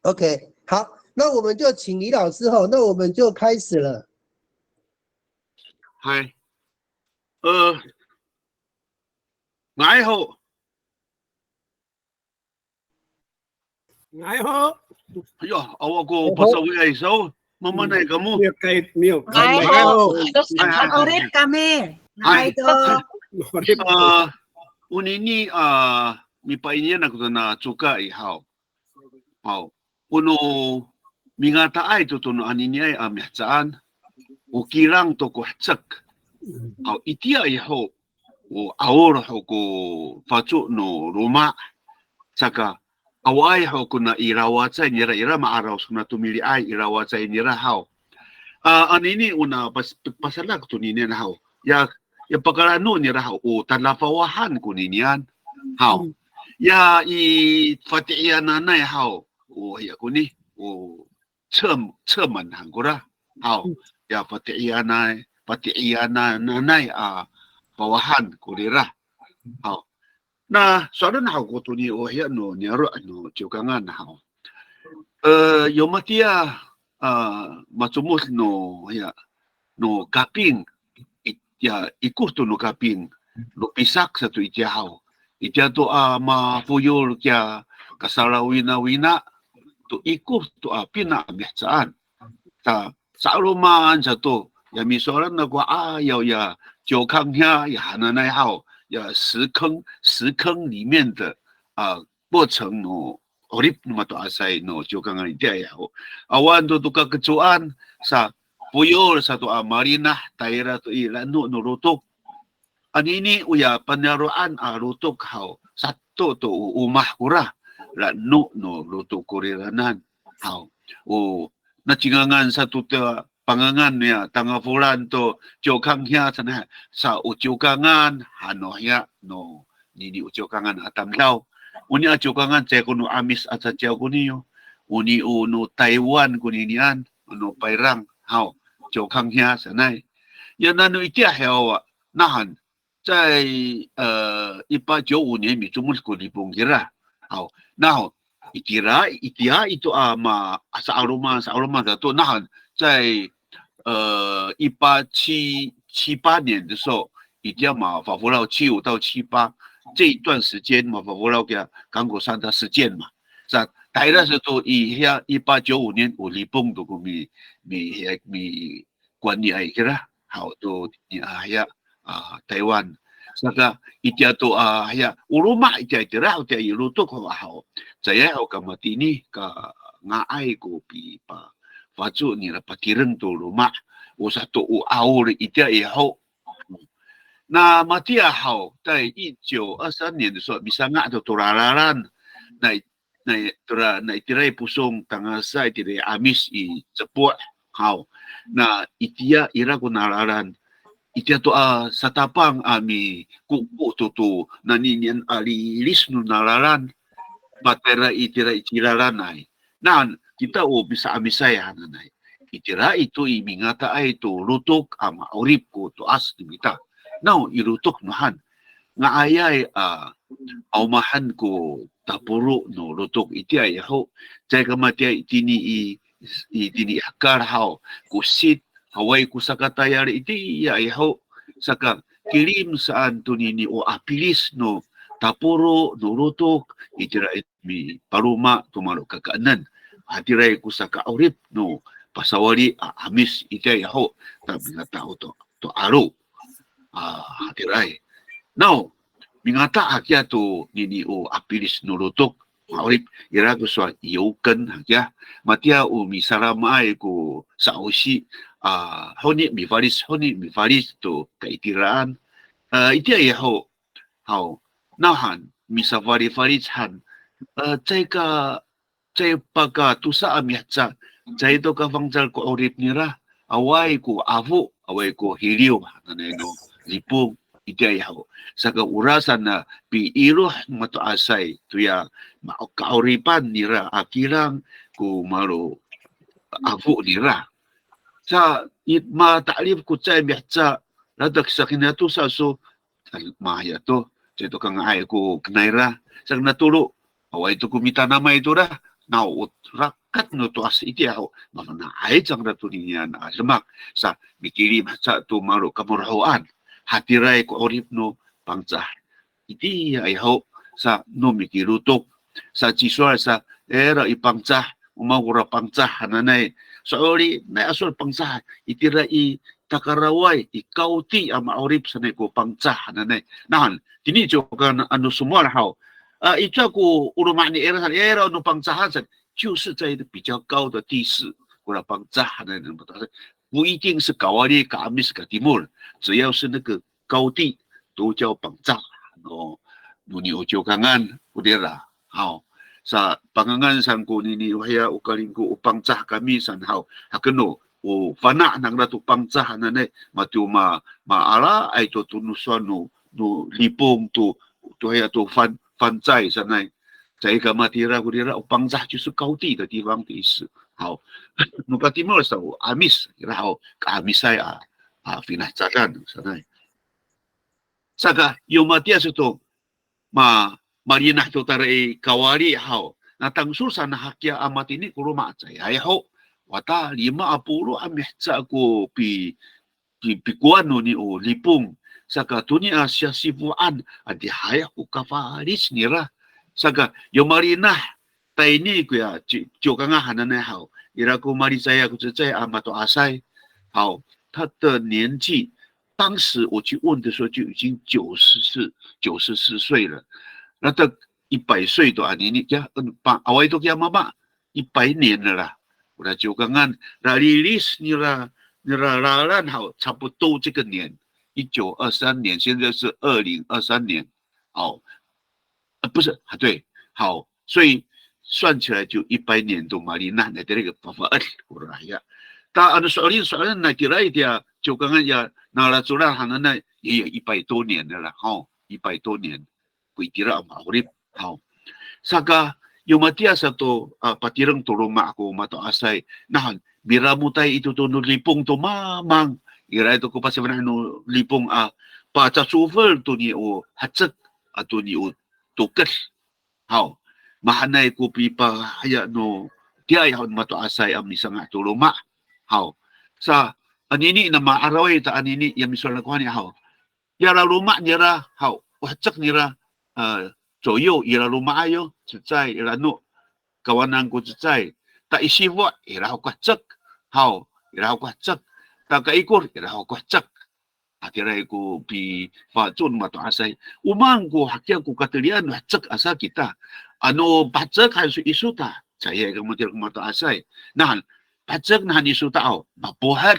OK，好，那我们就请李老师哈，那我们就开始了。 嗨，呃，nga'ay ho. Nga'ay ho. Ayo, awa ko pasawiay saw, mamanay kamo. 没有开，没有开。 Nga'ay ho. Ma'orip kami. Nga'ay to. 我的 A, onini a mipainian ako tona coka i haw. Haw. O no mingataay to tono aniniay a mihecaan, o kilang to ko hecek. Haw, itiya i ho. o 'aol ho ko faco no loma', saka awaay ho kona i lawacay nira, ira ma'araw sa kona tomili'ay i lawacay nira haw. A, anini ona pas-, pasadak toninian haw. Ya, ya pakala'eno nira haw, o tadafawahan koninian haw. Ya i fati'iyananay haw, o hiya koni, o 侧门, 侧门 han kora haw. Ya fati'iyanay, fati'iyananay a fawahan korira haw. Na sowalen haw ko toni o hiya no niyaro' no Ciwkangan haw. E, yo matiya a macomod no hiya no kaping, i, ya ikor to no kaping, lopisak sato itiya haw. Itiya to a mafoyol kiya kasalawinawina to ikor to a pina a mihecaan. Sa, sa'aloman sato, ya misowalan ako a 'ayaw ya Ciwkang hiya, ya hananay haw, ya 石坑, 石坑里面的 a 过程 no 'orip no mato'asay no Ciwkangan itiya haw. Awaen to to kakecoan sa, foyol sato a malinah, tayra to i la'eno no lotok. Anini oya paniyaro'an a lotok haw, sato to o omah kora la'eno no lotok koriranan haw. O, na cingangan sato to pangangan niya, Tangafolan to Ciwkang hiya sanay, sa o Ciwkangan han no hiya no nini o Ciwkangan a tamdaw. Oni a Ciwkangan caay ko no 'Amis a caciyaw koniyo. Oni o no Taywan koninian, o no Payrang haw, Ciwkang hiya sanay. Ya nano itiya hiya wa, nahan 在呃一八九五年 micomod ko Lipong kira. Haw, naho itira, itiya ito a ma, sa'aloman, sa'aloman sato, nahan 在呃一八七七八年的时候, itiya mafafolaw 七五到七八 这一段时间 mafafolaw kiya 港口上的事件嘛. 是啊, tayra sato i hiya 一八九五年 o Lipong to ko mi, mi, mi kowan niay kira haw to, a, hiya a Taywan. Saka itiya to a hiya o loma' itiya itira haw, tiya i lotok haw, caay haw ka matini ka nga'ay ko pipafaco nira patireng to loma', o sato o 'aol itiya i haw. Na matiya haw, 在一九二三年的时候 misanga' to to lalalan, na na, tora, na itiraay Posong tangasa itiraay 'Amis i Cepo' haw. Na itiya ira ko nalalan, itiya to a satapang a mikoko to to naninian a lilis no nalalan, patayra itira i Cilalanay. Naan kita o misa'amisay hananay, itira ito i mingataay to lotok a ma'orip ko to'as no mita. Naw i lotok no han, nga'ayay a aomahan ko taporo no lotok itiya i ho. Caay ka matiya itini i, itini i hekal haw, ko sit, awaay ko sakatayal itiya i ho. Saka kilim saan tonini o apilis no taporo no lotok itira i mipaloma to malo kakaenen. Hatiray ko saka'orip no pasawali a 'Amis itiya i ho. Ta mingata ho to, to 'alo. A, hatiray. Naw, mingata hakiya to nini o apilis no lotok. Ma'orip ira ko sowal i yoken hakiya. Matiya o misalamaay ko sa'osi, a, honi mifalic, honi mifalic to kaitiraan. A, itiya i ho, haw, nawhan, misafalifalic han. A, caay ka caay pakatosa a miheca, caay to ka fangcal ko 'orip nira, awaay ko afo, awaay ko hiliw hananay no Lipong itiya i ho. Saka orasan a piiloh no mato'asay toya ma, ka'oripan nira a kilang ko malo afo nira. Sa i, mata'elif ko caay miheca, latek sa kina tosa so, mahiya to, caay to ka nga'ay ko kenayra, sa kina tolo, awaay to ko mitanamay to ra, naw o rakat no to'as itiya ho, mafana'ay cangra toninian a demak, sa mikilim haca to malo kamorohoan, hatiray ko 'orip no Pangcah itiya i ho, sa no mikilotok, sa cisowal sa, era i Pangcah, o maan kora Pangcah hananay. So'elinay a sowal Pangcah, itira i takaraway, i kawti a ma'orip sanay ko Pangcah hananay. Nahan, tini Ciwkang ano somowal haw. A, itiya ko o loma' ni ira sa, era no Pangcahan sa, 就是在一个比较高的地势, kora Pangcah hananay. 不一定是 kawali, ka'amis, katimol. 只要是那个高地,都叫 Pangcah no, no nini o Ciwkangan, ko nira. Haw. Sa, pangangan san konini, o hiya o Kalingko o Pangcah kami san haw. Hakeno, o fana' nangra to Pangcah hananay, matiya ma, maalaay to, to no sowal no, no Lipong to, to hiya to fan, fancay sanay. Caay ka matira ko nira, o Pangcah 就是高地的地方的意思。好，no patimol sa, o 'Amis, ira haw, ka'amisay a, a finacadan sanay. Saka, yo matiya sato, ma, malinah to tara i kawali haw. Na tangsol sa na hakiya a matini ko loma' caay ho. Wata lima a polo' a miheca ko pi, pi, pikowan noni o Lipong. Saka toni a siyasifoan, adihay ko kafalic nira. Saka, yo malinah, tayni koya, ci, Ciwkangan hananay haw. Ira ko malicay ako cecay a mato'asay. Haw, 他的年纪，当时我去问的时候就已经九十四，九十四岁了。那他一百岁 to anini kiya, pa, awaay to kiya mama, 一百年了啦。Ora Ciwkangan, ralilis nira, nira lalan haw, 差不多这个年，一九二三年，现在是二零二三年。哦，啊，不是，啊，对，好，所以算起来就一百年 to malinah, na tira ko fafaed, ora ya. Ta ano so'elin, so'elin na tira itiya, Ciwkangan ya, nalacolan hananay, 也有一百多年的了，吼，一百多年。 Ko itira a ma'orip haw. Saka, yo matiya sato, a, patireng to loma' ko mato'asay. Nahan, miramotay ito to no Lipong to mamang. Ira ito ko pasifana' no Lipong a, pacacofel to ni o hecek, ato ni o toked. Haw. Mahaenay ko pipahaya no, tiya haw no mato'asay a misanga' to loma'. Haw. Sa, anini na ma'araway ta anini, ya misowal ako hani haw. Ya laloma' nira, haw, o hecek nira, a, coyoy, i laloma'ay yo, cecay, i lano', kawanan ko cecay. Ta i sifo', ira ho ko hecek, haw, ira ho ko hecek. Ta kaikor, ira ho ko hecek. Hatiraay ko pifacon no mato'asay. O maan ko hakiya ko katelian no hecek asa kita. Ano pahecek han so i sota', caay ka matira ko mato'asay. Nahan, pahecek nahan i sota' haw, mapohed.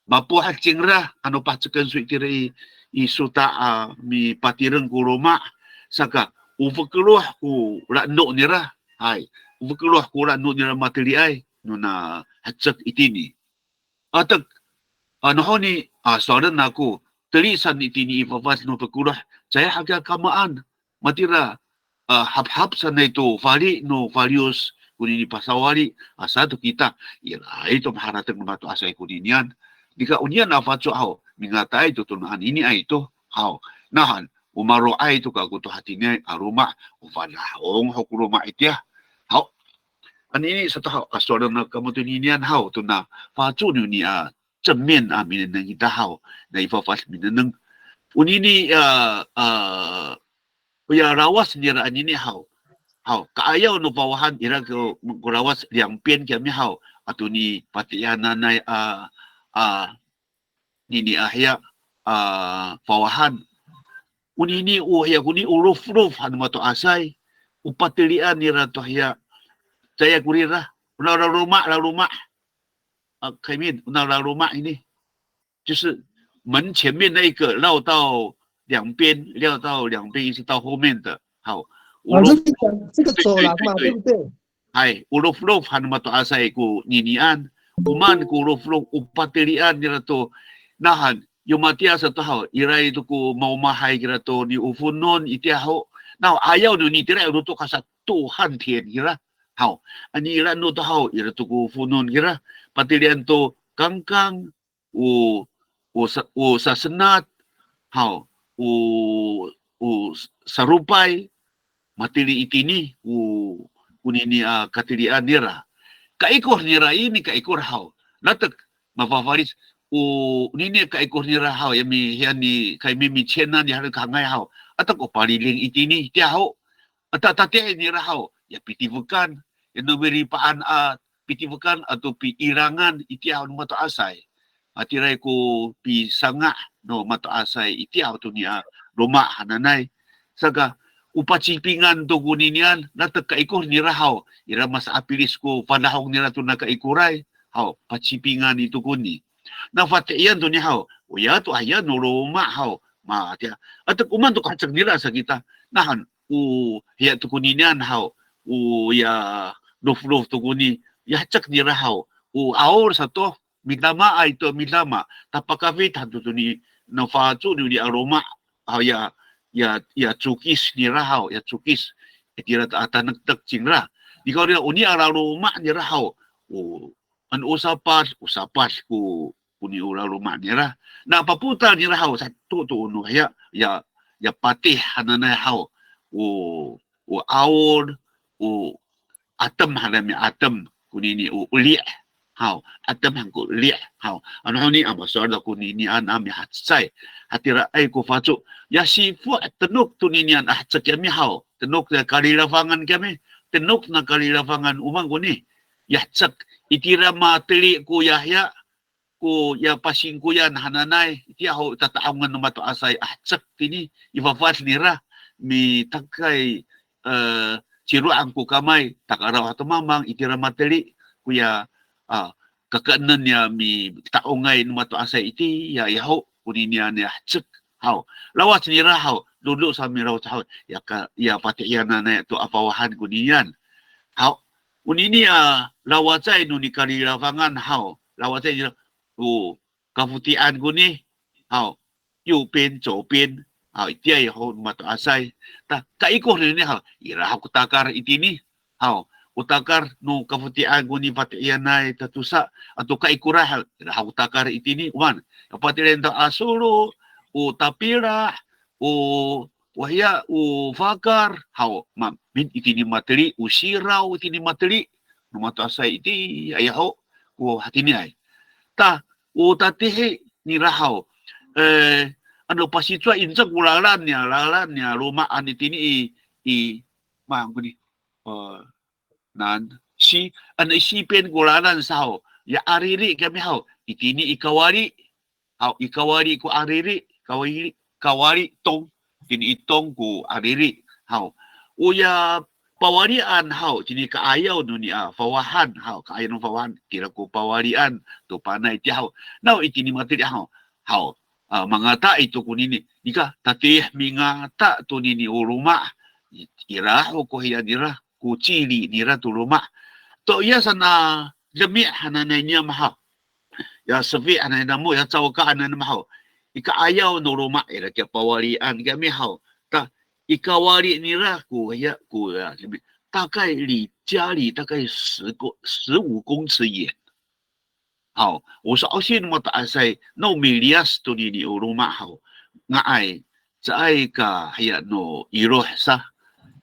Mapohed cingra, ano paheceken so itira i, i sota' a mipatireng ko loma', saka o fokeloh ko la'eno nira, hay, o fokeloh ko la'eno nira mateliay, nona hecek itini. Atek, ano honi, a, sowalen ako, teli san itini i fafad no fokeloh, caay hakiya kamaan, matira, a, haphap sanay to fali no faliyos konini pasawali, a, sato kita, iraay to maharateng no mato'asay koninian. Nika onian a faco haw, mingataay to tona aniniay to, haw, nahan, o maro'ay to kako to hatiniay a loma', o fadahong ho ko loma' itiya. Haw, anini sato haw, a, sowalen ako kamo toninian haw, tona faco noni a, 正面 a minengneng ita haw, na i fafad minengneng. Onini, a, a, oya lawac nira anini haw. Haw, ka'ayaw no fawahan ira ko, ko lawac 两边 kiyami haw. Ato nipatiyananay a, a, nini a hiya, a, fawahan. Onini o hiya koni o loflof han no mato'asay. O patelian nira to hiya. Caay korira. Ona laloma', laloma'. A, kaymin, ona laloma' ini. 就是门前面那一个绕到两边，绕到两边一直到后面的。好， O 老师，你讲这个走廊嘛，对，对，对，对。对不对？Hay, o loflof han no mato'asay koninian, o maan ko loflof, o patelian nira to, nahan, yo matiya sato haw, iraay to ko maomahay kira to ni o fonon itiya ho, naw ayaw no nitira i lotok a sato han tiya kira. Haw, anini ira no to haw, ira to ko fonon kira, patelian to kangkang, o, o sa, o sasenat, haw, o, o saropay, mateli itini, o, onini a katelian nira. Kaikor nira ini, kaikor haw. Latek, mafafalic, o, onini kaikor nira haw, ya mi, hiya ni, kaymi mi Cina ni halo kahengay haw. Atek o paliling itini, tiya ho. Ata tatiih nira haw, ya pitifekan, ya no milipaan a pitifekan ato piirangan itiya haw no mato'asay. Hatiraay ko pisanga' no mato'asay itiya haw to niya loma' hananay. Saka, o pacipingan to koninian, latek kaikor nira haw, ira masa'apilis ko fadahong nira to na kaikoray, haw, pacipingan ito koni. Na fati'ian to niya haw, oya to aya no loma' haw, Ma, tiya. Ato ko maan to kahecek nira sa kita. Nahan, o, hiya to koninian haw, o, ya, loflof to koni, ya hecek nira haw, o, 'aol sato, midamaay to midama, ta pakafit han to toni, no faco noni a loma', haw ya, ya, ya cokis nira haw, ya cokis. Itira ta, a tanektek cingra. Nikawrira, oni a laloma' nira haw, o, ano o sapad, o sapad ko, koni o laloma' nira. Na papotal nira haw, sato to ono hiya, ya, ya patih hananay haw, o, o 'aol, o atem hananay miatem, konini o eli' haw, atem han ko eli' haw. Ano honi a masowal koninian a mihacecay. Hatiraay ko faco. Ya sifo' tenok toninian a hecek kiyami haw. Tenok ya kalilafangan kiyami. Tenok na kalilafangan o maan koni. Ya hecek. Itira mateli ko ya hiya, ko ya pasingkoyan hananay, itiya ho tata'ongen no mato'asay a hecek tini, i fafad nira, mitakay, e, ciro'an ko kamay, takaraw hato mamang, itira mateli, ko ya, a, kakaenen ya mita'ongay no mato'asay iti, ya, ya ho, koninian ya hecek haw. Lawac nira haw, dodo sa milawac haw, ya ka, ya fatihiyananay to a fawahan koninian. Haw, onini a lawacay no nikalilafangan haw, lawacay nira, o kafoti'an koni haw, 右边左边 haw, itiya ho no mato'asay. Ta, kaikoh nini haw, ira ho ko takar itini haw, o takar no kafoti'an koni fatihiyanay tatosa, ato kaikorah haw, ira ho ko takar itini, o maan, ya fatihiyan to a solo, o tapila', o, o hiya, o fakar haw, ma, min itini mateli, o siraw itini mateli no mato'asay iti, aya ho ko hatiniay. Ta, o tatihi nira haw, e, ano pasicowa incek ko lalan niya, lalan niya loma'an itini i, i, maan koni, e, nan, si, ano i sipen ko lalan sa haw, ya ariri kiyami haw, itini i kawali haw, i kawali ko ariri, kawali, kawali tong, itini i tong ko ariri haw. O ya pawalian haw, itini ka'ayaw noni a fawahan haw, ka'ayaw no fawahan, itira ko pawalian to panay itiya haw. Naw itini mateli haw, haw, a, mangata ito konini, nika tatih mingata tonini o loma', i, ira ho ko hiya nira, ko cili nira to loma'. To iya sa na demi' hananay niyam haw. Ya sefi hananay namo, ya cawka hananay namo haw. I ka'ayaw no loma', ira kiya pawalian kiyami haw. Ta, i kawali nira ko, ya, ko, ya, demi'. 大概离家里大概十公，十五公尺远。Haw, o sa'osi no mato'asay, no miliyas tonini o loma' haw. Nga'ay, caay ka hiya no iloh sa.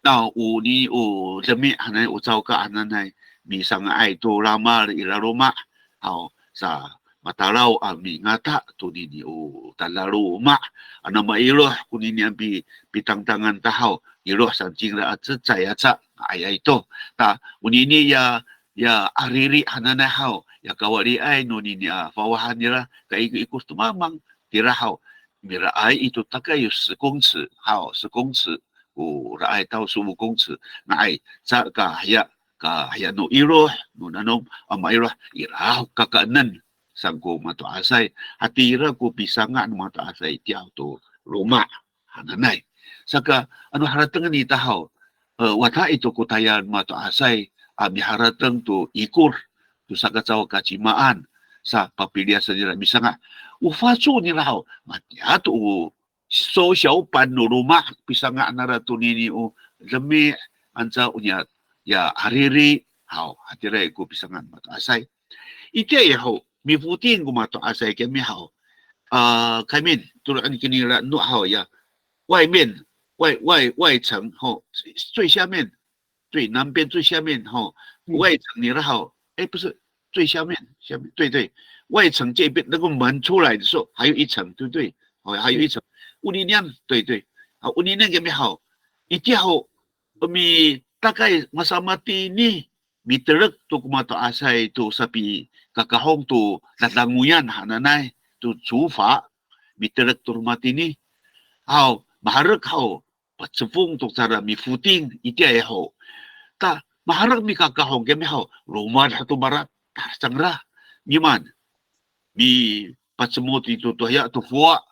Naw oni o demi' hananay, o cawka hananay, misanga'ay to lamal i laloma' haw, sa matalaw a mingata tonini o talaloma'. Ano mailoh konini a pi, pitangtangan ta haw, iloh san cingra a cecay aca, nga'ayay to. Ta, onini ya, ya ariri hananay haw, ya kawaliay nonini a fawahan nira, kaikoikor to mamang tira haw, miraay ito takay 十公尺 haw, 十公尺, o raay taw 十五公尺, nga'ay, sa ka hiya, ka hiya no iloh, no nanom, a mailoh, ira ho kakaenen, saan ko mato'asay, hatira ko pisanga' no mato'asay itiya to loma' hananay. Saka, ano haratengen ita haw, e, wata ito ko tayal mato'asay, a miharateng to ikor, to sakacaw kacimaan, sa papiliyasen nira misanga'. O faco nira haw, matiya to o 缩小版 no loma' pisanga' nara tonini o demi' anca o niya ya ariri haw, hatiraay ko pisanga' no mato'asay. Itiya ho, mifoting ko mato'asay kiyami haw. A, kiyami, tolo'en kini la'eno haw ya. 外面, 外, 外, 外层 ho, 最下面, 最南边最下面 ho, 外层 nira haw. 哎，不是，最下面，下面，对，对，外层这边那个门出来的时候还有一层，对不对？哦，还有一层。Oninian, 对，对。啊，oninian kiyami haw. Itiya ho, mi, takay masamatini, mitelek to ko mato'asay to sapikakahong to dadangoyan hananay to 竹筏, mitelek to romatini. Haw, maherek haw, pacefong to cara mifoting itiya ho. Ta, maherek mikakahong kiyami haw, lomad haw to maratar cangra. Mimaan, mipacemot ito to hiya to fowa.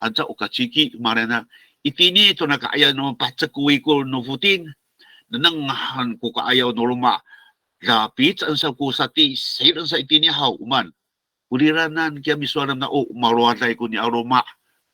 anca o kaciki, malina, itini to na ka'ayaw no pacek ko wikol no foting, nengneng han ko ka'ayaw no loma', dapicen sa ko sati, silen sa itini haw, o maan. Oriranan kiya misowalan na, o, malowaday ko niya loma'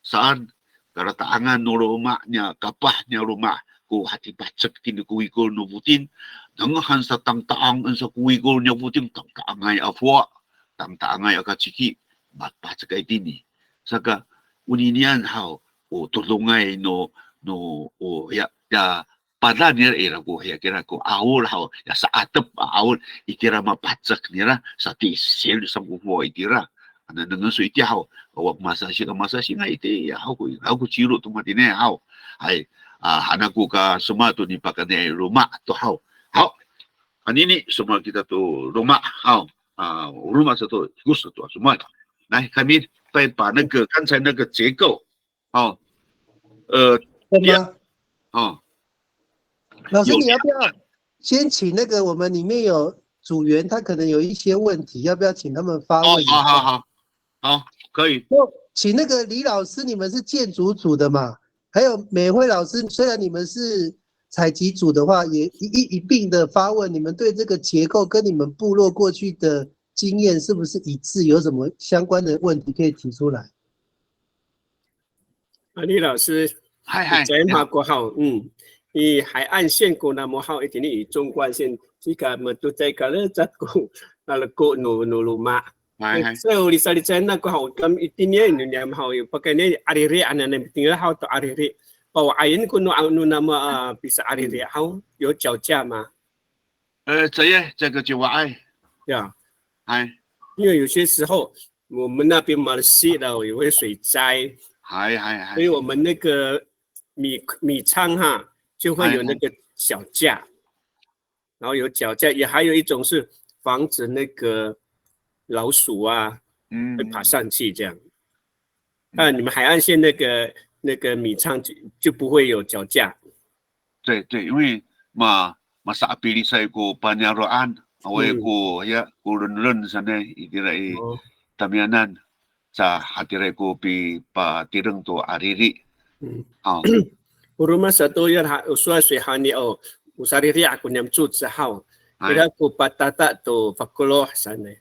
saan, kalata'angan no loma' niya, kapah niya loma' ko hatipacek tini ko wikol no foting, nengneng han sa tangta'angen sa ko wikol niya foting, tangta'angay a fowa, tangta'angay a kaciki, mapacek itini. Saka, oninian haw, o todongay no, no, o, ya, ya, pada nira ira ko, ya kira ko 'awol haw, ya sa'atep a 'awol, itira mapacek nira, satisil sa ko fowa itira. Ana nengneng so itiya haw, awa masasing, masasing a itiya haw ko, haw ko ciro to matini haw. Hay, a, hana ko ka sema to nipakanay loma' to haw. Haw, anini sema kita to loma' haw. A, loma' sato, hikos sato, sema. 来，kami 再把那个刚才那个结构 哦，呃，对吗？哦，老师，有你要不要先请那个我们里面有组员，他可能有一些问题，要不要请他们发哦问一，下？好好好，好，可以。就请那个李老师，你们是建筑组的嘛？还有美惠老师，虽然你们是采集组的话，也一一一并的发问，你们对这个结构跟你们部落过去的经验是不是一致？有什么相关的问题可以提出来？ 李老师，嗨嗨，在马国号，嗯，以海岸线过那么好，一定以纵贯线，这个么都在搞了这个那个过努努鲁嘛。嗨嗨，所以你说你在那个好，跟一定要你们好有不跟你阿里里安那那边好到阿里里，把我阿英过努努那么啊，比是阿里里好有脚架吗？呃，这也这个就我爱，呀，嗨因为有些时候我们那边马来西亚也会水灾，嗨嗨嗨所以，我们那个米米仓哈就会有那个脚架，然后有脚架，也还有一种是防止那个老鼠啊嗯会爬上去这样。那你们海岸线那个那个米仓就就不会有脚架。对对，因为嘛嘛 sa apili sa ko paniyaro'an, awaay ko ya ko renren sanay itira i 哦， tamiyanan, sa hatira ko pipatireng to ariri. 嗯， 好， Oroma sato ya ha, o sowal so hani o, o sariri' ako niyam 柱子 haw. Hay. Ira ko patata to fakeloh sanay.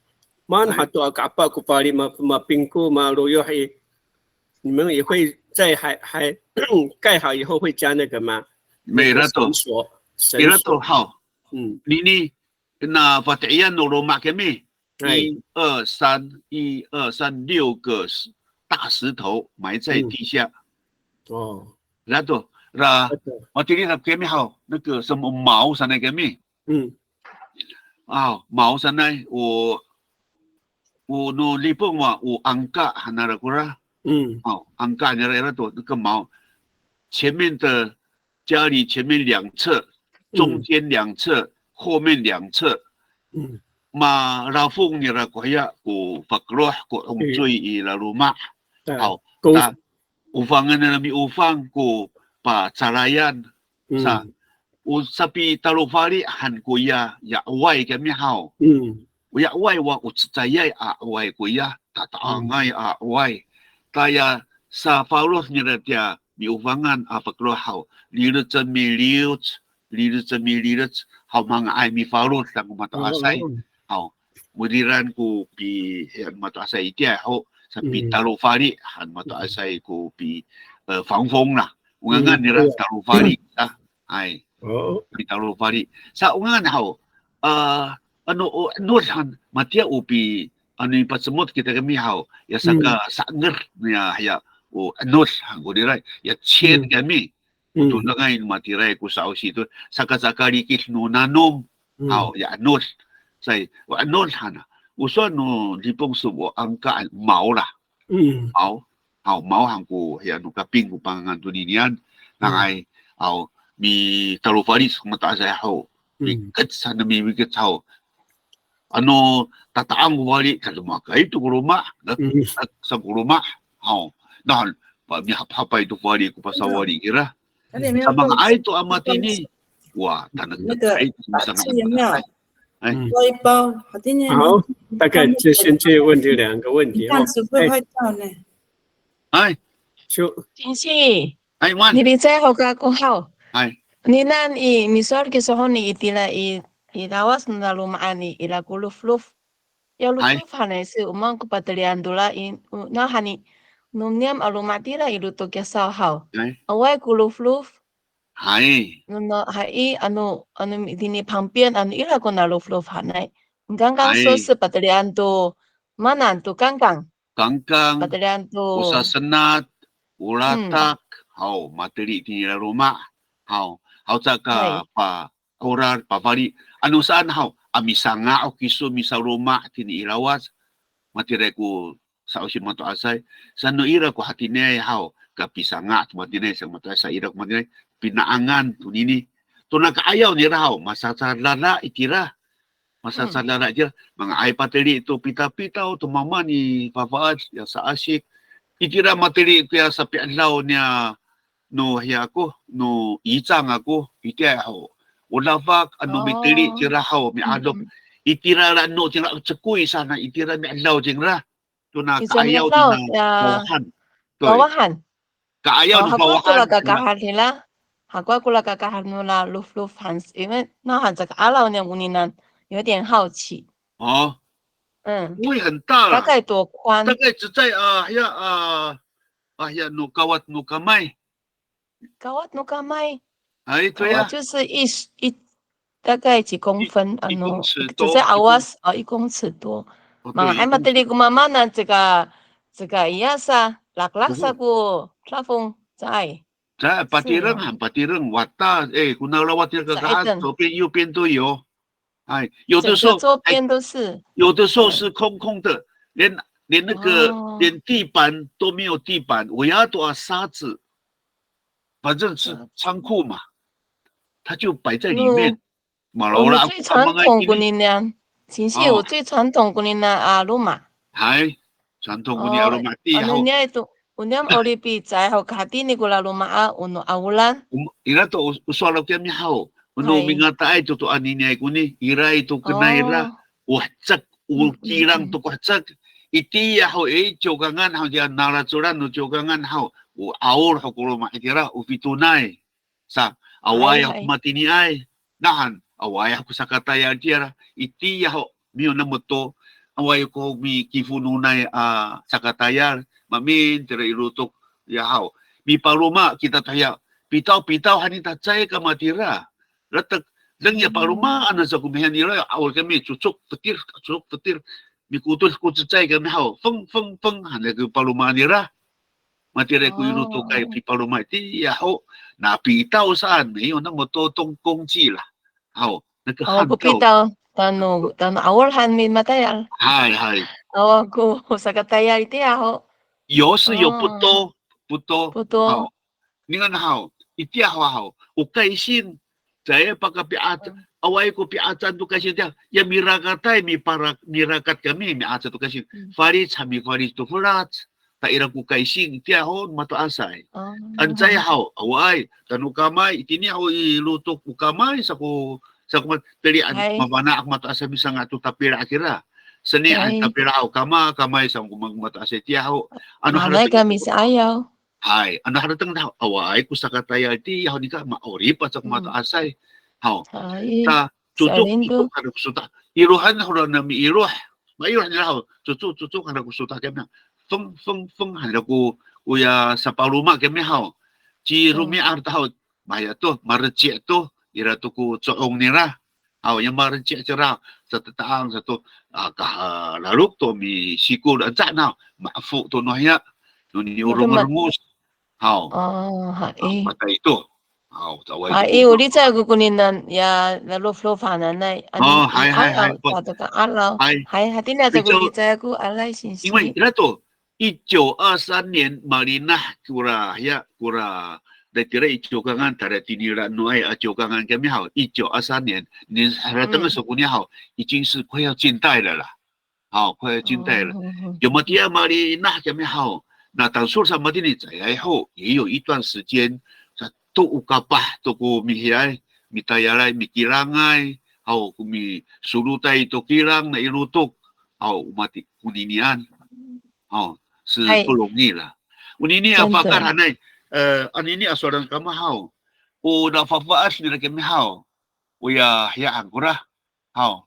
Maan Hay. Hato a ka'apaw ko fali ma, mapingko, maloyoh i. 你们也会在还还盖好以后会加那个吗？没了都那个绳索，绳 ira 索 to 好。嗯， Nini, na pati'ian no loma' kami. 哎， 一二三，一二三，六个石大石头埋在地下。哦， Ira to, ra, 那个 matini na kami haw, 那个什么毛 sanay kami. 嗯 Aw, 毛 sanay, o, o no Lipong wa, o angka hananay kora. 嗯 哦，angka nira ira to, 那个毛，前面的家里前面两侧，中间两侧，后面两侧， 嗯， malafong nira ko hiya ko fakeloh ko 'ongcoy i laloma'. 对 Haw, Ko- ta, ofangen nira miofang ko pacalayan. Sa, 嗯 o sapitalofali han koya, ya 'oway kami haw. 嗯 O ya 'oway wa o cecayay a 'oway koya, tata'angay a 'oway. Taya safalod nira tiya miofangan a fakeloh haw, lilecen miliyoc, lilecen mililec haw, manga'ay mifalod han ko mato'asay. Haw, modiran ko pi, hiya mato'asay itiya ho, sapitalofali han mato'asay ko pi, e, 防风 la. O ngangan nira talofali, a, hay. 哦， Pitalofali. Sa o ngangan haw, a, ano, o, 'enod han, matiya o pi, ano, i pacemot kita kami haw, ya saka sa'nger niya, ya, o 'enod han ko nira, ya 签 kami. O todongay matiraay ko sa'osi to, saka, saka likid no nanom haw, ya 'enod. Sa i, o 'enod han, o sowal no Lipong so o angka, 毛 la. 嗯 毛, haw, 毛 han ko, hiya no Kaping ko pangangan toninian. Nangay, haw, mitalofali sa ko mato'asay haw. Mikec han, miwikec haw. Ano tata'ang ko fali, kademakay to ko loma', na, sa ko loma'. Haw, nahan, pa, mihaphapay to fali ko pasawali kira. Sa manga'ay to a matini. Wa, tanektekay to misanga. 那个打气有没有？哎，嗯，做一包，好听见吗？好，大概这先这个问题两个问题哦这样。子会坏掉呢。哎， Singsi, hay, wan. Milicay ho kako haw. Hay. Ninan i, misowal kiso honi itira i, i lawac no laloma'an i, ira ko loflof. Ya loflof hanay si, o maan ko patelian to la i, o, nawhani, no niyam a loma' tira i lotok kiya saw haw. Hay. Awaay ko loflof. Hay. No, no, hay, ano, ano, tini pangpian, ano, ira ko na loflof hanay. Kangkang so si patelian to, maanan to kangkang. Kangkang, patelian to, o sasenat, o latak, haw, mateli tini laloma', haw, haw caka pa, 'orad, pafali, ano saan haw, a misanga' ho kiso misaloma' tini i lawac, matiraay ko sa'osi mato'asay, saan no ira ko hatiniay haw, kapisanga' to matiniay, sa mato'asay ira ko matiniay, pina'angan tonini. Tona ka'ayaw nira haw, masacadada itira. Masacadada itira, manga'ay pateli to pitapitaw to mama ni fafaed, ya sa'asik. Itira mateli koya sapi'edaw niya no hiya ako, no icang ako, itiya ho. O dafak ano miteli tira haw, mi'adop. Itira la no tira cekoy saan, itira mi'edaw cingra. Tona ka'ayaw nira fawahan. Fawahan. Ka'ayaw no fawahan. Hakowa ko lakakahad nira. Hakowa ko lakakahad nira loflof han, 因为那很这个阿老娘姑娘呢，有点好奇。哦。嗯。不会很大啦。大概多宽？大概只在啊，呀啊，啊呀，no kawat no kamay。Kawat no kamay。哎，对呀。Kawat 就是一一大概几公分，一，啊，一公尺多，只在 awas，哦，一公尺多。哦，对，一公尺。Manga'ay mateli ko mama na caka, caka iya sa, laklak sa ko 台风 caay. Caay, patireng han, patireng, wata, eh, ko nalawat nira kakahad, 左边右边都有。哎，有的时候，整个周边都是。哎，有的时候是空空的，连，连那个，哦。连地板都没有地板，我压多少沙子，反正是仓库嘛，它就摆在里面。嗯。 我们最传统 konini 呢，其实我最传统 konini 啊，loma'。Hay, 传统 konini a loma' ti, ano haw. Niya ito, o niyam 'orip i caay haw, kahatini ko laloma' a, o no 'aolan. Ira to, o, o sowal kami haw. O no mingataay to to aniniay koni, ira i to kena ira, o hecek, o kilang to ko hecek. Itiya ho i Ciwkangan haw, tiya nalacolan no Ciwkangan haw, o 'aol ho ko loma' itira, o fitonay. Sa, awaay ho matiniay. Nahan, awaay ho ko sakatayal itira. Itiya ho, 没有那么多. Awaay ko mikifononay a sakatayal. Maemin tira i lotok ya haw. Mipaloma kita to hiya. Pitaw, pitaw han ita caay ka matira. Latek, deng ya palomaan sa ko mihaen nira, 'aol kami, cocok petir, cocok petir. Mikotod ko cecay kami haw. Feng, feng, feng, han ko palomaan nira. Matira ko i lotokay pipaloma itiya ho. Na pitaw saan, 没有那么多东工具啦. Haw, 那个 han ko pitaw, tano, tano 'aol han mimatayal. Hay, hay. Awa ko sakatayal itiya ho. 有是有，不多，不多。不多。Haw. Ningan haw, itiya ho haw, o kaysing, caay pakapi'aca, awaay ko pi'acan to kaysing tiya, ya mirakatay, mipara-, mirakat kami, mi'aca to kaysing. Falic han mifalic to felac, ta ira ko kaysing, itiya ho, mato'asay. Ancay haw, awaay, tano kamay, itini haw i lotok o kamay, sa ko, sa ko matelian, mafana' ko mato'asay misanga' to tapila' kira. Seni han tapila' haw, kama, kamay, sa ko ma-, mato'asay, itiya ho. Ano, hanay kami sa'ayaw. Hay, ano harateng ta, awaay ko sakatayal itiya ho nika ma'orip aca ko mato'asay. Haw. Hay. Ta, cocok, cocok han ko sota'. Ilohan ho ra na miiloh. Mailoh nira haw. Cocok, cocok han ko sota' kami. Feng, feng, feng han ko, oya sapaloma kami haw. Ci romi'ad ta haw. Maya to, mareci' to. Ira to ko co'ong nira. Haw, ya mareci' cira, sateta'ang sato, a, kahalalok to misikol anca na, ma'efo to no hiya, no ni o rongorongos. Haw. O, hay. A, patay to. Haw, caay to. Hay, o licay ko koninan, ya, laloflof hananay. O, hay, hay, hay. Hay, hatini aca ko licay ko, aray, singsi. 因为 ira to, 一九二三年 malinah kora, ya, kora, daitira i Ciwkangan, tada tinira noay a Ciwkangan kami haw, 一九二三年, nin harateng sa koni haw, 已经是快要近代了啦. Haw, 快要近代了. Yo matiya malinah kami haw, na tangsol sa matini caay ho, 也有一段时间, sato o kapah to ko mihiyaay, mitayalay, mikilangay, haw, ko misolotay to kilang na i lotok, haw, o mati, koninian. 哦，是不容易了。Onini a fakar hanay, e, anini a sowal kamo haw. O nafafaed nira kiyami haw. Oya hiya han kora. Haw.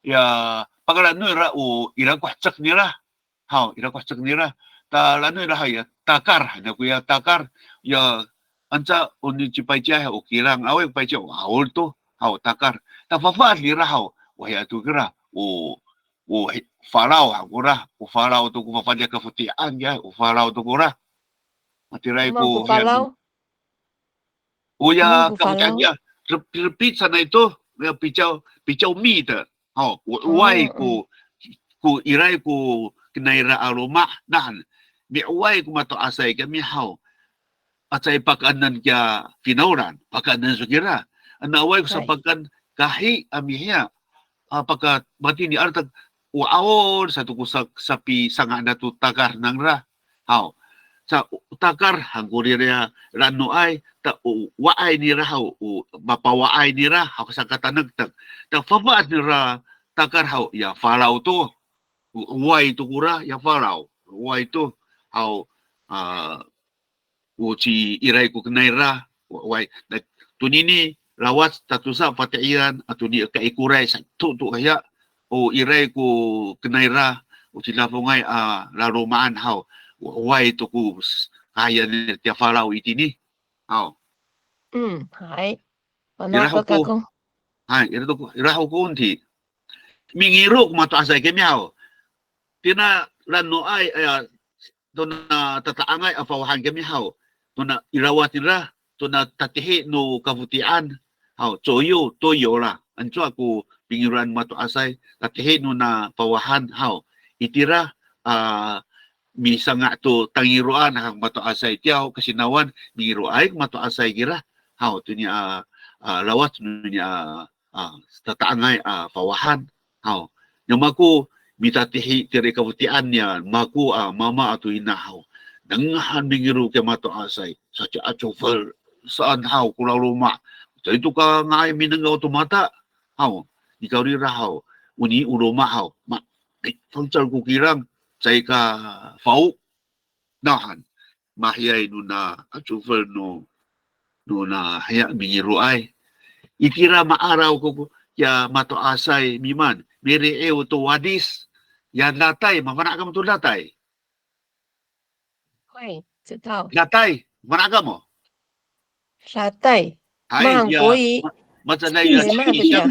Ya, pakala'eno nira o ira ko hecek nira. Haw, ira ko hecek nira. Tala'eno nira haw ya takar, hana koya takar. Ya, anca o ni ci payciay o kilang, awaay ko payciay o 'aol to. Haw, takar. Tafafaed nira haw. Wa hiya to kira. O, o hi-, falaw han kora. O falaw to ko fafaliya kafoti'an kiya. O falaw to kora. Matiraay ko hiya. Falaw? Oya, kafoti'an kiya, rep-, repit sanay to, ya, 比较, 比较密的. Haw, o 'oway ko, ko iray ko kinaira a loma', nahan, mi'oway ko mato'asay kiyami haw. A caay pakaenen kiya finawlan, pakaenen so kira. Ano awaay ko sapakaen kahi a mihiya. A paka matini a latek, o 'aol sato ko sa-, sapisanga' nato takar nangra. Haw. Sa, o takar han ko rira ya la'enoay, ta o wa'ay nira haw, o mapawa'ay nira haw, sakatanektek. Ta fafaed nira takar haw, ya falaw to. O 'oway to kora, ya falaw. O 'oway to. Haw, a, o ci iray ko kinaira, o 'oway. Na, tonini lawac tatosa fati'iran, a toni aka i koray sato to hiya, o iray ko kinaira, o cidafongay a laloma'an haw, o 'oway to ko s-, kahayan tiya falaw itini. Haw. Hay. Ira ho ko, hay, ira to ko, ira ho ko onti. Mingiro ko mato'asay kiyami haw. Tina la'enoay, aya, tona tata'angay a fawahan kiyami haw. Tona i lawac nira, tona tatihi no kafoti'an haw, coyo, toyo la. Ancowa ko pingiroan mato'asay, tatihi nona fawahan haw. Itira, a, misanga' to tangiroan han mato'asay tiya haw, kasinawan mingiroay ko mato'asay kira. Haw, toni a, a, lawac noni a, a, tata'angay a fawahan. Haw. Niya mako mitatihi tira i kafoti'an niya mako a mama ato ina haw. Nengneng han mingiro kiya mato'asay. Saci a cofel saan haw ko laloma'. Caay to ka nga'ay minengaw to mata. Haw. Nikawrira haw. Oni o loma' haw. Ma, fangcal ko kilang. Caay ka fao. Nahan, mahiyaay nona a cofel no, nona hiya mingiroay. Itira ma'araw ko, ko, ya mato'asay mimaan, miri'iw to wadis, ya datay, mafana' kamo to datay? Hay, 知道。Datay, mafana' kamo? Datay. Hay, ya, ma-, macalay ya, 七里香，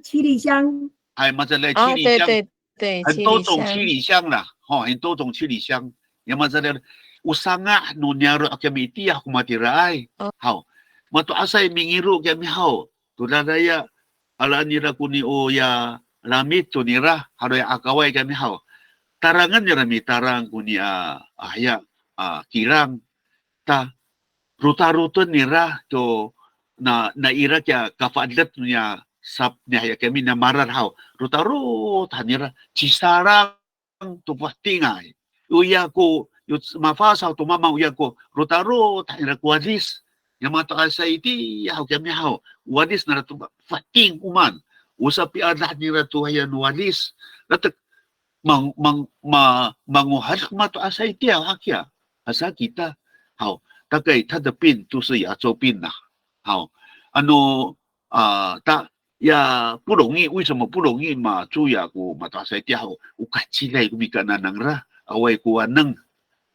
七里香。Hay, macalay 七里香。对，对，对，很多种七里香啦，吼，很多种七里香。Ya macalay, o sanga' no niyaro' kiyami itiya ko matiraay. Haw. Mato'asay mingiro kiyami haw. To dadaya, alaen nira koni o ya lamit to nira, haloy akaway kiyami haw. Tarangen nira mitarang koni a, a, hiya, a, kilang. Ta, rotaroten nira to, na, na ira kiya kafa'edet niya sap niya hiya kiyami na maral haw. Rotarot han nira, cisalang to fohetingay. Oya ko, yo mafasaw to mamang oya ko, rotarot han nira ko wadis. Ya mato'asay itiya haw kiyami haw. Wadis nara to foheting o maan. O sapiadah nira to haya no wadis. Latek mang, mang, ma, mangohad ko mato'asay itiya hakiya. Asa kita. Haw, 大概他的病都是牙周病啦。Haw, ano, a, ta, ya, 不容易，为什么不容易嘛？主要 ko mato'asay itiya haw, o kacilay ko mikaenan nangra, awaay ko waneng.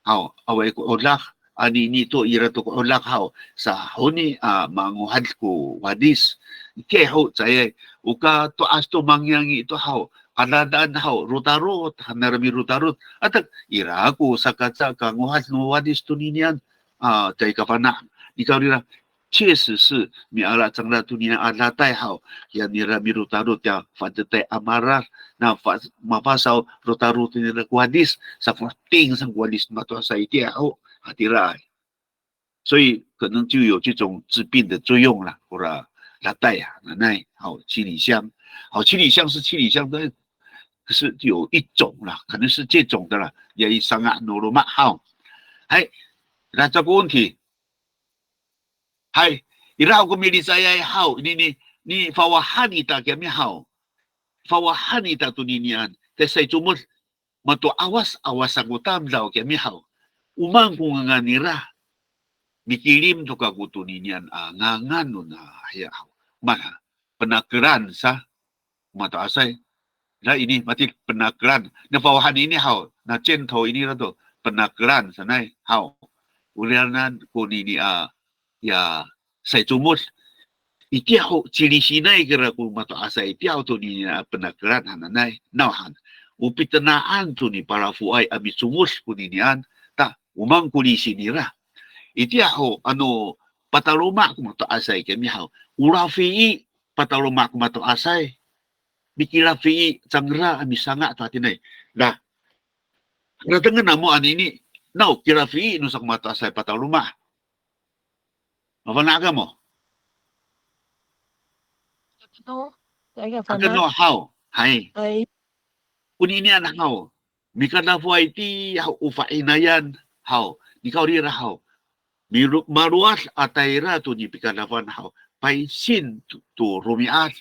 Haw, awaay ko olah, anini to ira to ko olah haw, sahoni a mangohad ko wadis. Itiya ho caay, o kato'as to mangiyangi to haw, kadadaan haw, rotarot han nira mirotarot. Atek, ira ko sakaca kangohad no wadis toninian, a, caay kafana'. Nikawrira, 确实是 miala cangra to nira a datay haw, ya nira mirotarot ya fa'edetay a maral, na fa-, mafasaw rotarot nira ko wadis, safoheting saan ko wadis mato'asay itiya ho, hatiraay. 所以可能就有这种治病的作用了，kora datay a, nanay, haw, 七里香。好，七里香是七里香，但是可是有一种啦，可能是这种的啦，ya i sanga' no loma' haw. Hay, ira ko onti. Hay, ira ko milicayay haw, ini ni, ni fawahan ita kiyami haw. Fawahan ita toninian, ta sa'icomod, mato'awas, awas sa ko tamdaw kiyami haw. O maan ko ngangan nira? Mikilim to kako toninian a ngangan nona hiya haw. Mana, penakelan sa ko mato'asay. Na ini mati penakelan. Na fawahan ini haw, na 箭头 ini ra to penakelan sanay haw. Oriyanan konini a ya saicomod. Itiya ho cilisinay kira ko mato'asay, itiya ho tonini a penakelan hananay. Nawhan, o pitena'an to nipalafoay a micomod koninian, ta o maan ko lisin nira? Itiya ho ano pataloma' ko mato'asay kiyami haw, o lafii pataloma' ko mato'asay, mikilafii cangra a misanga' to hatiniay. Nah, haratengen namo anini, naw kilafii no sa ko mato'asay pataloma'. Mafana' kamo? Hakeno. Hakeno haw. Hay. Hay. Koninian haw, mikadafoay itiya ho o fa'inayan haw, nikawrira haw, miro-, malowad a tayra to nipikadafoan haw, paysin to, to romi'ad.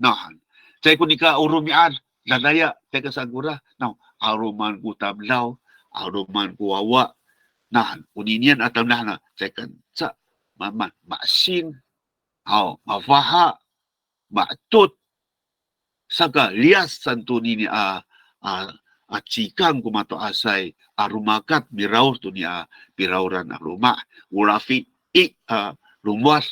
Nawhan, caay ko nika o romi'ad, dadaya, caay ka saan kora, naw, 'aloman ko tamdaw, 'aloman ko wawa. Nawhan, oninian a tamdaw na, caay ka, ca, ma, ma, ma'esing haw, mafaha, ma'etot, saka liyas san tonini a, a, a cikang ko mato'asay a romakat miraod toni a piraodan a loma', o lafii a lomowad.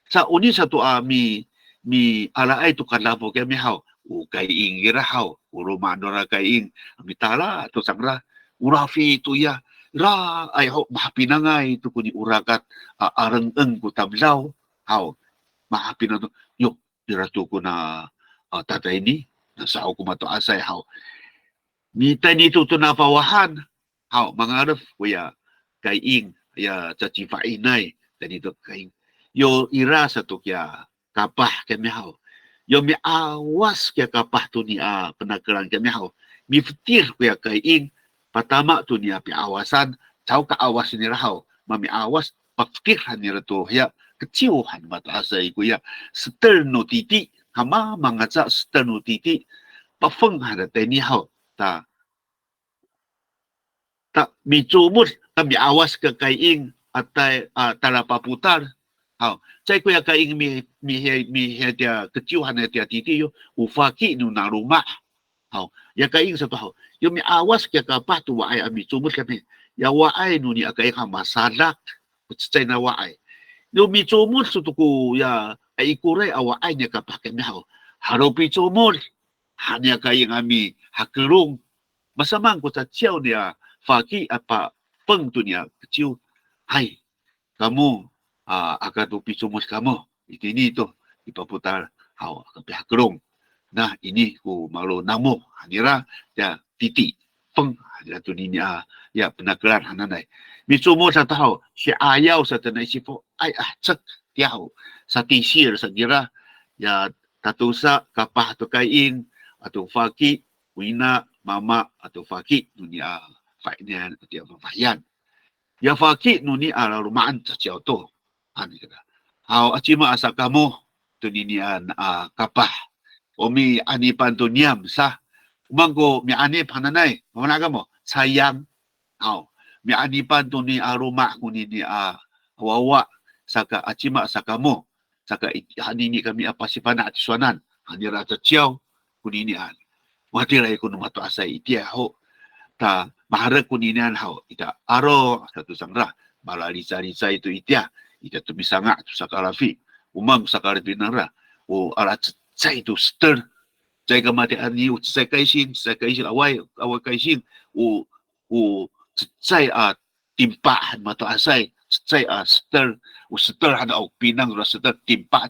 Sa oni sato a mi, mialaay to kadafo kiyami haw, o kaying kira haw, o loma' nora kaying, mitala to cangra, o lafii to iya, iraay ho, mahapinangay to koni o rakat a, a rengeng ko tamdaw haw, mahapinang to, yo, ira to kona, a, tatayni, na sa'o ko mato'asay haw. Mitayni to tona fawahan haw, mangalef koya kaying, ya caci fa'inay, tayni to kaying. Yo ira sato kiya kapah kiyami haw. Yo mi'awas kiya kapah toni a penakelan kiyami haw. Mifetir koya kaying, patama toni a pi'awasan, caho ka'awas nira haw, mami'awas, pafetir han nira to hiya, keciw han mato'asay koya, setel no titi, hama mangaca setel no titi, pafeng han tayni haw, ta, ta micomod, ta mi'awas ka kaying, a tay, a, talapapotal haw. Caay koya kaying mi, mi, mihiya tiya keciw han tiya titi yo, o faki nona loma' haw. Ya kaying sato haw, yo mi'awas kiya kapah to wa'ay a micomod kami. Ya wa'ay noni a kaying haw masadak, o cecay na wa'ay. Yo micomod sato koya a ikoray a wa'ay niya kapah kami haw, halo picomod han niya kaying a mihakelong. Masamaan ko caciyaw niya faki a pafeng toni a keciw. Hay, kamo, a, aka to picomod kamo, itini to, i papotal haw, aka pihakelong. Na ini ko malo namo han nira tiya titi, feng han nira tonini a, ya penakelan hananay. Micomod sato haw, si'ayaw sato na i sifo'ay a hecek tiya haw, satisil sa kira, ya tatosa kapah to kaying ato faki, wina, mama ato faki noni a fa'inayan ato ya fafahiyan. Ya faki noni a laloma'an caciyaw to. Ani kira. Haw, a cima asa kamo toninian a kapah. O mi'anipan to niyam sa. O maan ko mi'anip hananay. Mafana' kamo? Sayang. Haw, mi'anipan toni a loma' konini a wawa. Saka a cima asa kamo. Saka i, hanini kami a pasifana' tisowanan. Hanira caciyaw koninian. Matiraay ko no mato'asay itiya ho. Ta maherek koninian haw, ita aro' sato cangra, malalicalicay to itiya, ita to misanga' to sakalafi, o maan ko sakalafi nangra, o ala cecay to seter, cecay ka matiya anini, o cecay kaysing, cecay kaysing, awaay, awaay kaysing, o, o cecay a timpa han mato'asay, cecay a seter, o seter han, o pinang tora seter, timpa,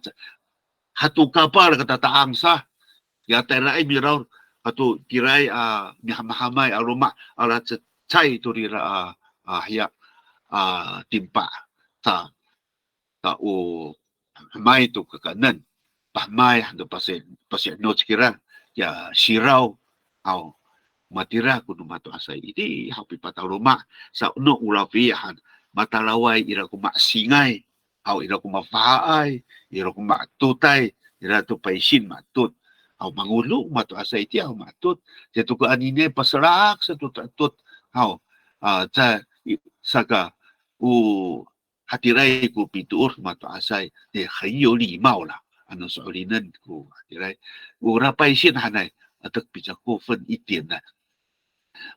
hato kapal katata'ang sa, ya tayraay miraod, hato tiraay a mihamahamay a loma', ala cecay to rira a, a hiya, a timpa. Ta, ta o hemay to kakaenen, pahemay han to pasi, pasi'enoc kira, ya siraw, haw, matira ko no mato'asay itiya haw pipataloma', sa o no o lafi han, matalaway ira ko ma'esingay, haw, ira ko mafahaay, ira ko ma'etotay, ira to paysin ma'etot. Haw, mangodo ko mato'asay itiya haw ma'etot. Caay to ko aniniay paselak sato to 'etot. Haw, a, ca, i, saka, o, hatiraay ko pitoor mato'asay, e, 很有礼貌啦. Ano so'elinen ko hatiraay. O, rapaysin hanay, atek 比较过分一点呢.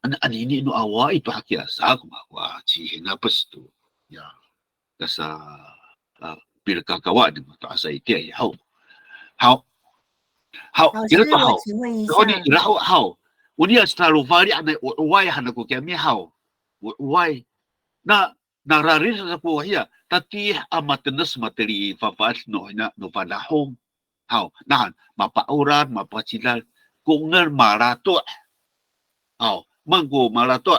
Ano, anini no awaay to hakiya sa ko mako a cihinapec to. Ya, kasa, a, pilekakawa ni mato'asay itiya haw. Haw. Haw, 老师，ira to 我 haw. 请问一下。 Haw ni, ira ho haw. Oni a sitalo fali hanay o 'oway han ako kiyami haw. O 'oway. Na, nararid sa ko hiya, tatiih a matenes mateli i fafaed no hina, no fadahong. Haw, nahan, mapa'orad, mapacidal, ko ngel malato'. Haw, maan ko malato'.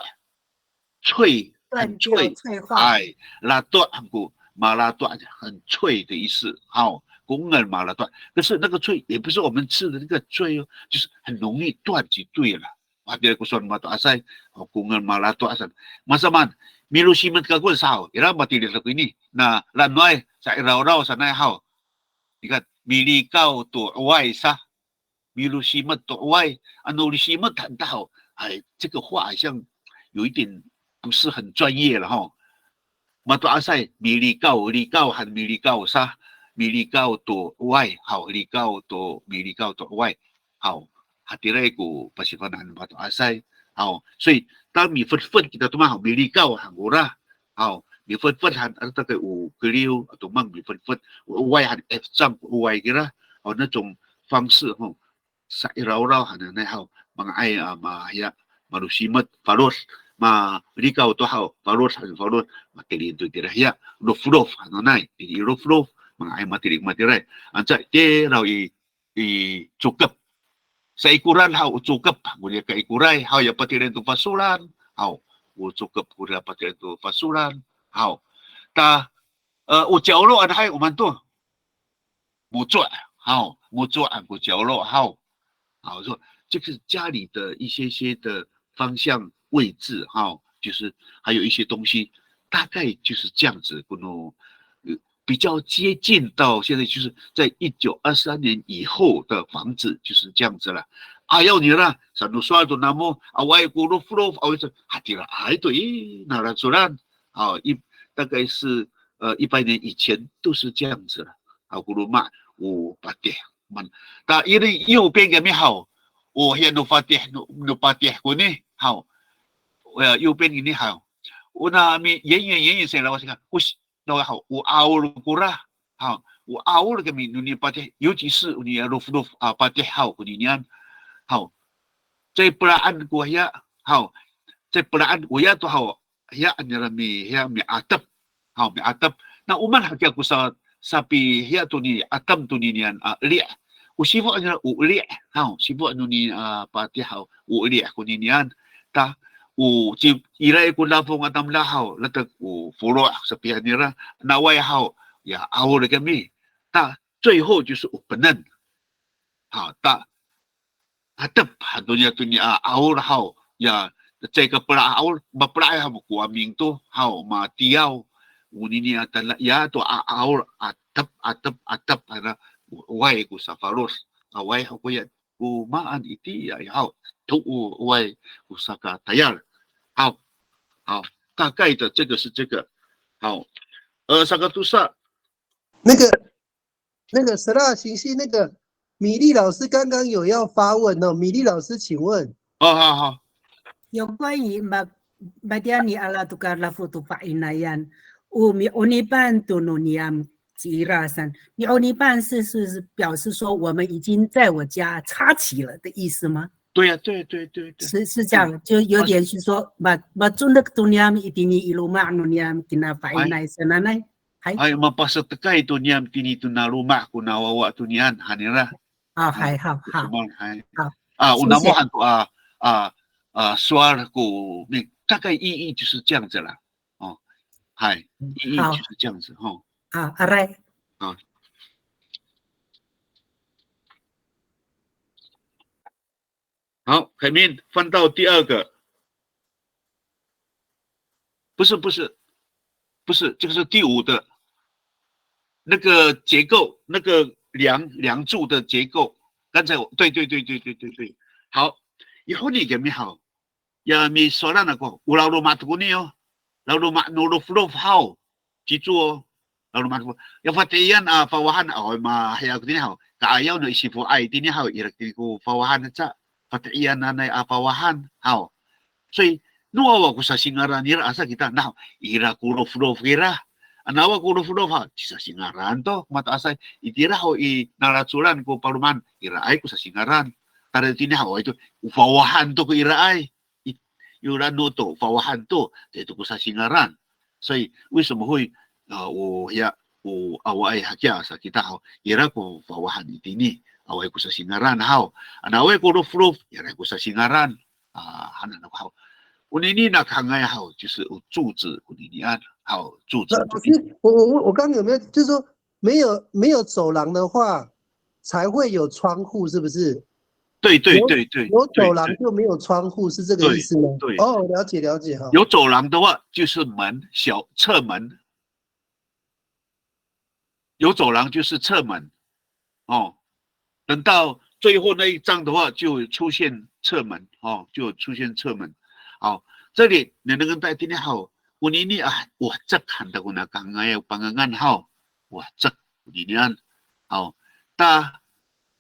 脆，很脆。 断掉，脆化。 Ay, lato' han ko malato', 很脆的意思。 Haw, ko ngel malato'. 可是那个脆也不是我们吃的那个脆哦，就是很容易断就对了。 Hatira ko sowal mato'asay, o, ko ngel malato' saan. Masamaan, milosimet kako sa haw, ira matilid ako ini. Na, lanoay, sa'irawraw sanay haw. 你看, milikaw to 'oway sa, milosimet to 'oway, ano losimet han ta haw. Ay, 这个话好像有一点不是很专业了哈。 Mato'asay, milikaw, likaw han milikaw sa, milikaw to 'oway, haw, likaw to, milikaw to 'oway. Haw, hatiraay ko pasifana'en mato'asay. Haw, 所以 ta mifedfed kita to maan haw, milikaw han kora. Haw, mifedfed han, ano takay o keliw ato mang mifedfed, o 'oway han efcang ko 'oway kira. Haw, 那种方式 haw. Sa'irawraw hananay haw, manga'ay a mahiya, malosimet, falod, malikaw to haw, falod han falod, matilid to itira hiya, loflof hananay, i loflof, manga'ay matilid matiraay. Anca itiraw i, i cokep. Saikoran haw o cokep, koriya kaikoray, haw ya patilid to fasolan, haw, o cokep koriya patilid to fasolan, haw. Ta, e, o ciyawlo anahay o maan to. Moco', haw, moco' han ko ciyawlo haw. 好，说这个是家里的一些些的方向位置哈，就是还有一些东西，大概就是这样子。可能，呃，比较接近到现在，就是在一九二三年以后的房子就是这样子了。Ayaw nira, sano sowal to namo, awaay ko loflof, awaay to, hatiraay to i, naracoran. 好，一，大概是，呃，一百年以前都是这样子了。好，ko loma' o patih. Man, ta ini 右边 kami haw, o hiya no patih, no, no patih koni haw. O, 右边 ini haw. O nami, 远远远远 sa i lawac ka, o si, no haw, o 'aol kora haw. O 'aol kami noni patih, 尤其是 oni loflof a patih haw koninian haw. Caay pelaan ko hiya haw. Caay pelaan ko hiya to haw. Hiya nira mi, hiya mi'atep. Haw, mi'atep. Na o maan hakiya ko sa, sapi hiya to ni'atem to ninian a eli'. O sifo' nira o eli'. Haw, sifo' noni a patih haw, o eli' koninian. Ta, o ci, ira i ko dafong a tamdaw haw, latek o folo' sapihan nira. Naway haw, ya 'aol kami. Ta, 最后就是 o penen. Haw, ta, 'atep han to niya to niya a 'aol haw. Ya, caay ka pela' a 'aol, mapela'ay haw ko 'aming to haw, matiyaw. Onini a tala, ya to a 'aol, 'atep, 'atep, 'atep, hana, 'oway ko safalod. 'Oway haw koya, ko maan itiya haw, to o 'oway ko sakatayal. Haw, haw, 大概的这个是这个。好，呃，sakatosa. 那个 那个 Sera 先生，那个米粒老师刚刚有要发问哦，米粒老师，请问。 O, haw, haw. 有关于 ma, matiya ni ala to ka lafo to fa'inayan, o mi'onipan to no niyam cira saan. Mi'onipan 是，是，是表示说我们已经在我家插旗了的意思吗？ 对呀，对，对，对，对。 是，是这样，就有点是说，ma, macondek to niyam itini i loma' no niyam kina fa'inay sananay. Hay. Hay, mapasetekay to niyam tini tona loma' kona wawa to niyam, han nira. 啊，还好，好。 Hay. 好， a, o namo han to a, a, a, sowal ko, 大概意义就是这样子啦。O, hay, 意义就是这样子，o. 好，aray. 好。 好，凯明，翻到第二个。不是，不是，不是，这个是第五的。那个结构，那个梁，梁柱的结构。刚才我，对，对，对。好，i honi kami haw. Ya misowalan ako, o laloma' to koni yo. Laloma' no loflof haw. Cico, laloma' no loflof. Ya fati'iyan a fawahan, aw, mahiya ko tini haw. Ka'ayaw no i sifo'ay tini haw, ira tini ko fawahan aca. Fati'iyan nanay a fawahan haw. 所以, no awa ko sasingaran nira asa kita, na, ira ko loflof kira. Ano awa ko loflof ha, cisasingaran to, mato'asay, itira ho i nalacolan ko palomaan, iraay ko sasingaran. Tara tini haw, ito, o fawahan to ko iraay. I, yo la'eno to, fawahan to, ito ko sasingaran. 所以, 为什么会, a, o, ya, o, awaay hakiya sa kita haw, ira ko fawahan itini, awaay ko sasingaran haw. Ano awaay ko loflof, iraay ko sasingaran. A, hanan ako haw. Onini na kahengay haw, 就是有柱子, oninian haw, 柱子. 老师，我我我我刚刚有没有，就是说没有没有走廊的话，才会有窗户，是不是？对对对对，有走廊就没有窗户，是这个意思吗？对。哦，了解了解哈。有走廊的话，就是门，小侧门。有走廊就是侧门，哦。等到最后那一张的话，就出现侧门，哦，就出现侧门。好，这里你能跟大家听听好，onini a, o hecek han to ko na kahengay a pangangan haw, o hecek, oninian. Haw, ta,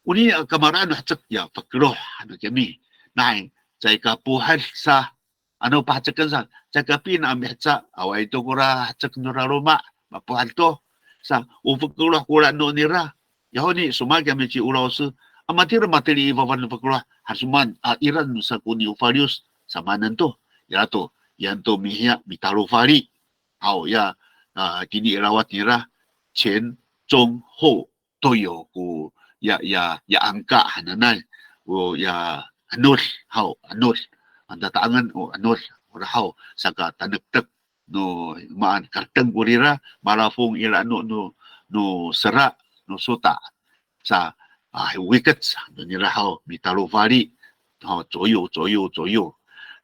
onini a kamaro'an no hecek ya, fokeloh han kami. Nay, caay ka pohed sa, ano paheceken sa, caay ka pina a miheca, awaay to kora hecek no laloma', mapohed to. Sa, o fokeloh ko la'eno nira. Ya honi, somowal kami ci o 老师, a matira mateli i fafa'ed no fokeloh, han somowal, a, ira no sa ko niyo faliyos, samaanen to, ira to, yan to mihiya, mitalofali. Haw, ya, a, tini i lawat nira, 前中后 to yo ko ya, ya, ya angka hananay, o ya 'anod haw, 'anod. Ano tata'angen o 'anod, ora haw, saka tanektek no maan, kareteng korira, malafong ira no, no, no sera, no sota. Sa, a, wikec no nira haw, mitalofali haw, 左右, 左右, 左右.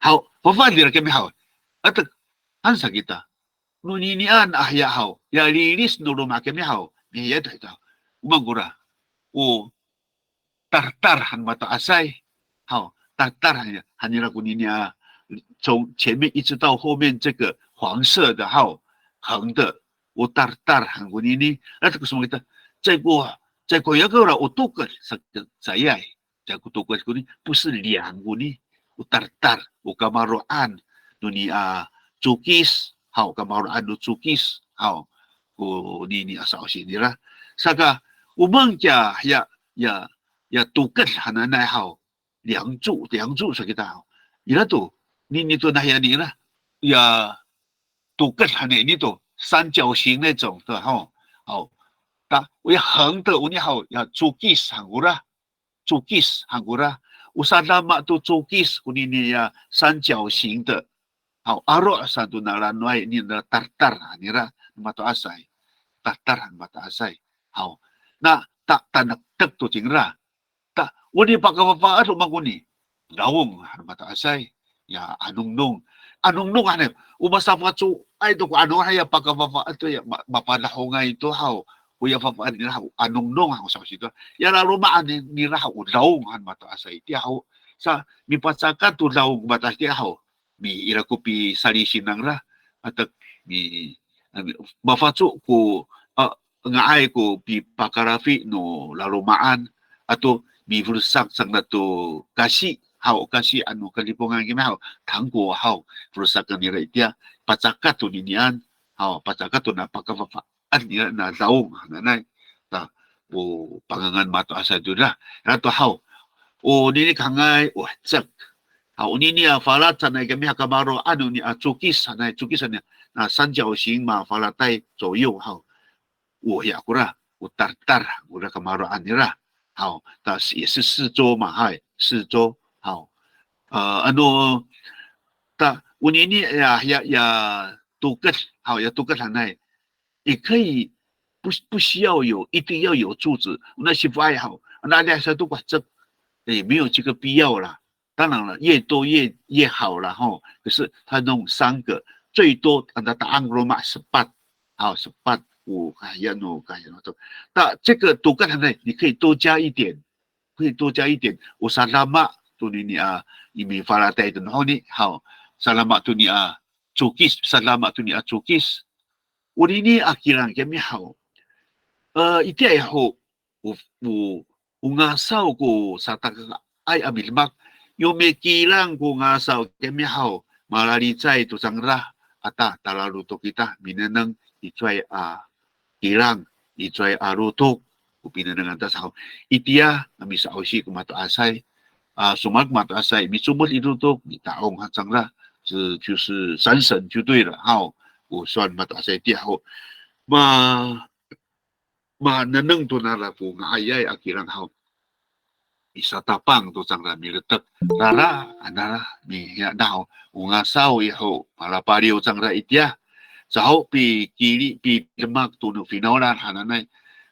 Haw, fafa'ed nira kami haw. Atek, han sa kita. Noninian a hiya haw, ya lilis no loma' kami haw, mihiya to hita. O maan kora, o tartar han mato'asay haw, tartar han, han nira konini a, 从前面一直到后面这个黄色的 haw, 横的, o tartar han konini, a, ko somowal kita, caay ko, caay ko ya kora o toked sa, sa, caay ko toked konini, 不是梁 konini, o tartar, o kamaro'an noni a cokis haw, kamaro'an no cokis haw, konini a sa'osi nira. Saka, o maan kiya, ya, ya, ya toked hananay haw, 梁柱, 梁柱 sa kita haw. Ira to, nini to nahiya nira, ya toked hananay to, 三角形那种的 haw. Haw. Ta, o ya 横的 onini haw, ya cokis han kora. Cokis han kora. O sadama to cokis konini ya 三角形的. Haw, aro' sa to nalanoay nira tartar han nira mato'asay. Tartar han mato'asay. Haw. Na, ta, tanektek to cingra. Ta, o nipakafafa'ed o maan koni. Lawong han mato'asay. Ya, anongnong. Anongnong hanay, o masafacoay to ko anongnong han ya pakafafa'ed to ya, ma, mapadahongay to haw. O ya fafa'ed nira haw, anongnong han ko sa'osi to. Ya laloma'an nira haw, o lawong han mato'asay itiya haw. Sa, mipacakat to lawong mato'asay itiya haw. Mi, ira ko pisalisin nangra, atek mi, a, mi, mafaco ko, a, nga'ay ko pipakalafi no laloma'an, ato mifolsak cangra to kasi haw, kasi ano kalipongan kami haw, tangko haw, folsaken nira itiya, pacakat to ninian haw, pacakat to na pakafafa, an nira na lawong hananay. Ta, o pangangan mato'asay to da. Ira to haw. O nini kahengay, o hecek. Haw, o nini a falat sanay kami ha kamaro'an noni a cokis hanay, cokis hanay. Na 三角形 mafalatay 左右 haw. O hiya kora, o tartar kora kamaro'an nira. Haw, ta, 也是四周嘛, hay, 四周 haw. A, ano, ta, o nini ya, ya, ya toked haw, ya toked hanay. 也可以不，不需要有，一定要有柱子。那 sifoay haw, na 'adihay sato ko hecek, 哎，没有这个必要啦。当然了，越多越，越好啦，吼。可是他弄三个，最多 ano tata'ang ko loma' sepat, haw, sepat, o kahiya no, kahiya no to. 那这个 toked hanay, 你可以多加一点，可以多加一点。O sadama to nini a, i mifalatay to no honi, haw, sadama to nini a, cokis, pisadama to niya cokis. Onini a kilang kiyami haw. E, itiya ho, o, o, o ngasaw ko satakaay a midemak, yo mikilang ko ngasaw kiyami haw, malalicay to cangra, ata talalotok kita, minengneng icowaay a kilang, icowaay a lotok, ko pinengnengan ta saw. Itiya a misa'osi ko mato'asay, a, somowal ko mato'asay, micomod i lotok, mita'ong han cangra, 这就是山神就对了，haw, ko sowal mato'asay itiya ho. Ma, manengneng to nara ko nga'ayay a kilang haw. Misatapang to cangra miletek. Rara, anara, mihiya naw, o ngasaw i ho, malapaliw cangra itiya. Caho pikili, pidemak to no finawlan hananay.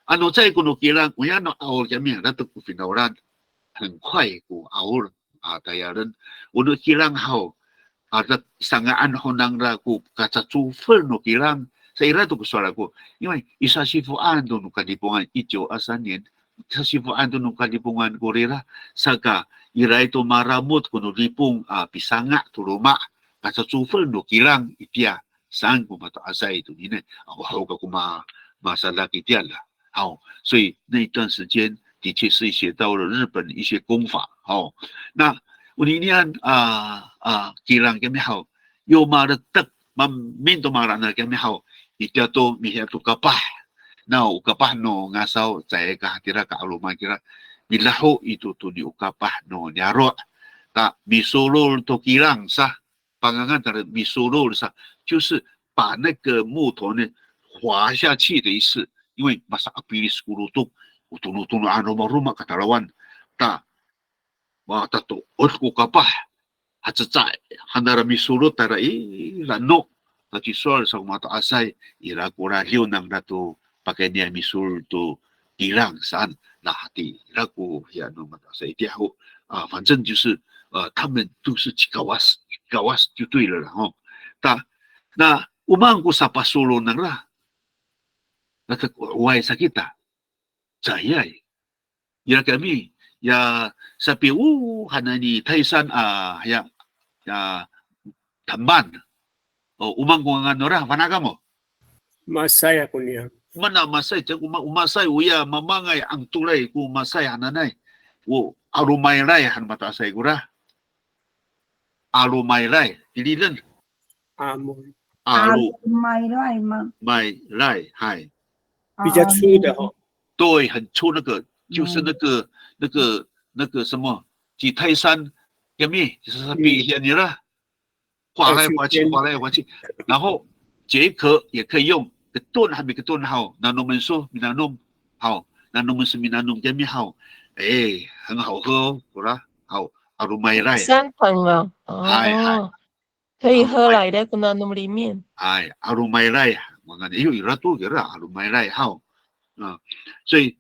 Ano caay ko no kilang, oya no 'aol kiyami, latek ko finawlan. 很快 ko 'aol a tayalen. O no kilang haw, a, sanga'an ho nangra ko kacacofel no kilang, sa ira to ko sowal ako. 因为 i sasifoan to no kadipongan, 一九二三年, sasifoan to no kadipongan korira, saka ira to maramod ko no Dipong a pisanga' to loma', kacacofel no kilang itiya, saan ko mato'asay tonini, a, o haw kako ma, masadak itiya la. 好，所以那一段时间的确是学到了日本一些功法。好，那 oninian a, a, kilang kiyami haw, yo maletek, maemin to mala'enal kiyami haw, itiya to mihiya to kapah. Na o kapah no ngasaw, caay ka hatira ka 'aloman kira, midaho ito to ni o kapah no niyaro'. Ta misolol to kilang sa, pangangan tara misolol sa, 就是把那个木头呢滑下去的意思。因为 masa'apilis ko lotok, o tonotonoan romaroma katalawan. Ta, matato'od ko kapah, hacecay hananay, misolol tara i la'eno. Ta cisowal sa ko mato'asay, ira ko radiw nangra to pakayni a misolol to kilang saan. Na hatira ko hiya no mato'asay itiya ho. A, 反正就是, a, 他们都是 cikawas, cikawas 就对了啦 ho. Ta, na o maan ko sapasolol nangra, na tako'oway sa kita. Caayay. Ira kami, ya sapi, o, hananay ni Taysan a, ya, ya, tamban. O, o maan ko ngangan nora, fana' kamo? Masay ako niya. Mana masay, tiya ko ma-, o masay, oya mamangay, angtolay ko masay hananay. O, 'alomaylay han mato'asay kora. 'Alomaylay, tiliden. 'Amo. 'Alo. 'Alomaylay 吗？ Maylay, hay. 比较粗的吼。对，很粗那个，就是那个，那个，那个什么，几泰山，有没有？就是比一下你了，滑来滑去，滑来滑去。然后解渴也可以用，keton 还没 keton 好，那我们说，那弄好，那我们是 minanom kami 好，哎，很好喝哦，好啦，好，'alomaylay。山藤啊，哦。嗨，嗨。 可以喝来的，跟他弄里面。哎，'alomaylay, mga, iyo, ira to kira, 'alomaylay, haw. 啊，所以，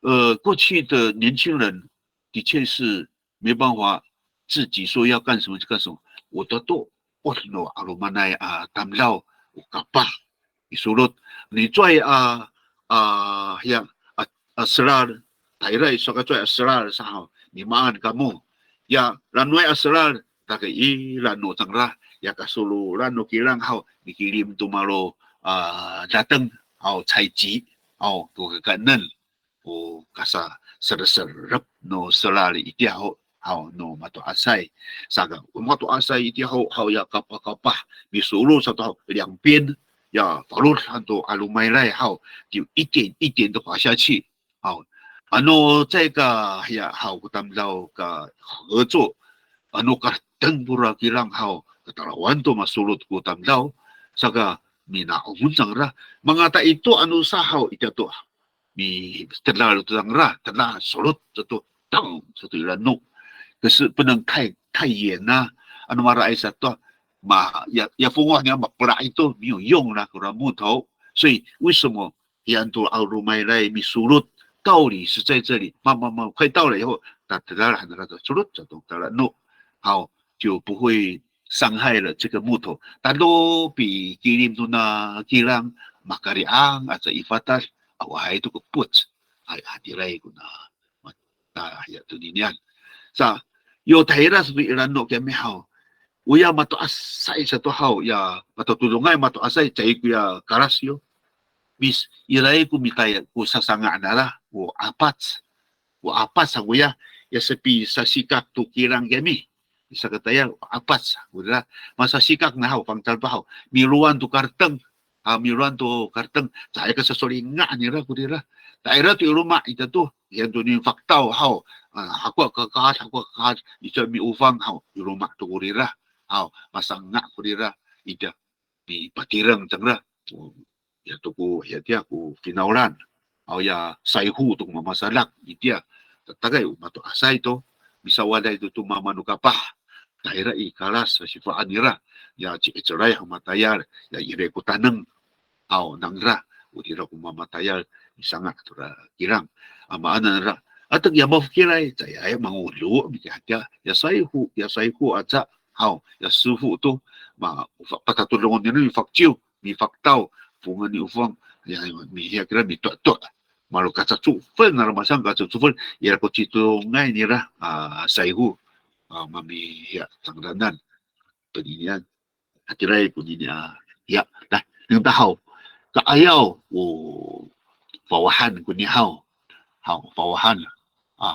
呃，过去的年轻人的确是没办法自己说要干什么就干什么。O tato'od no 'alomanay a tamdaw, o kapah, misolot. Nicowaay a, a, hiya, a, a selal, tayra i saka cowaay a selal sa haw, nimaan kamo. Ya lanoay a selal, taka i lano cangra, ya kasololan no kilang haw, mikilim to malo, a, dateng haw, 采集 haw, to kakaenen. O kasaserserep no selal itiya ho, haw, no mato'asay. Saka, o mato'asay itiya ho, haw, ya kapahkapah, misolot sato haw, 两边, ya falod han to 'alomaylay haw, 就一点一点的滑下去。 Haw, ano caay ka, ya, haw, ko tamdaw ka 合作, ano kareteng kora kilang haw, katalawan to masolot ko tamdaw, saka mina'on cangra, mangata ito ano sa haw, itiya to, mitelal to cangra, telal, solot sato, tang sato i lano. 可是不能太，太远啊。Ano maraay sato, ma, ya, ya fongoh niya mapela' ito, 没有用啦，kora 木头。所以为什么 hiyan to 'alomaylay misolot, 道理是在这里，慢慢慢，快到了以后，ta telal han nira to solot sato i lano. 好，就不会伤害了这个木头。Tado pikilim to na kilang, makari'ang aca i fatal, awaay to ko 'epoc. Hay, hatiraay kona mata hiya toninian. Sa, yo tahira sato i lano kiyami haw, Oya mato'asay sato haw, ya matatodongay mato'asay, caay koya kalas yo. Mis, iraay ko mitayal, ko sasanga' nara, ko 'apac. Ko 'apac sa koya, ya sapisasikak to kilang kiyami. Misakatayal, 'apac sa korira. Masasikak na haw, fangcal pa haw. Milowan to karteng. Ha, milowan to karteng. Caay ka sasolinga' nira korira. Tayra to i loma' ita to. Yan to nifaktaw haw. A, hakowa kakahad, hakowa kakahad. Ica miofang haw. I loma' to korira. Haw, masanga' korira. Ita. Mipatireng cangra. Ya to ko, ya tiya ko finawlan. Aw ya sayho to ko mamasadak itiya. Tatagay o mato'asay to. Misawaday to to mama no kapah. Tayra i kalas sasifaan nira. Ya ci'icelay ho matayal. Ya iray ko taneng. Aw nangra. O tira ko mamatayal. Misanga' tora kilang. A maanan nira. Atek ya mafokilay. Caay mangodo. Miki hatiya. Ya sayho. Ya sayho aca. Haw. Ya sifo to. Ma, patatodongen nira mifakciw. Mifaktaw, fongan ni ofang, ya, mihiya kira mito'to'. Malo kacacofel, nara masang kacacofel, ira ko citodongay nira, a, sayho, a, mamihiya cangraan. Toninian, hatiray konini a, ya, na, neng ta haw, ka'ayaw, o, fawahan koni haw, haw, fawahan, a,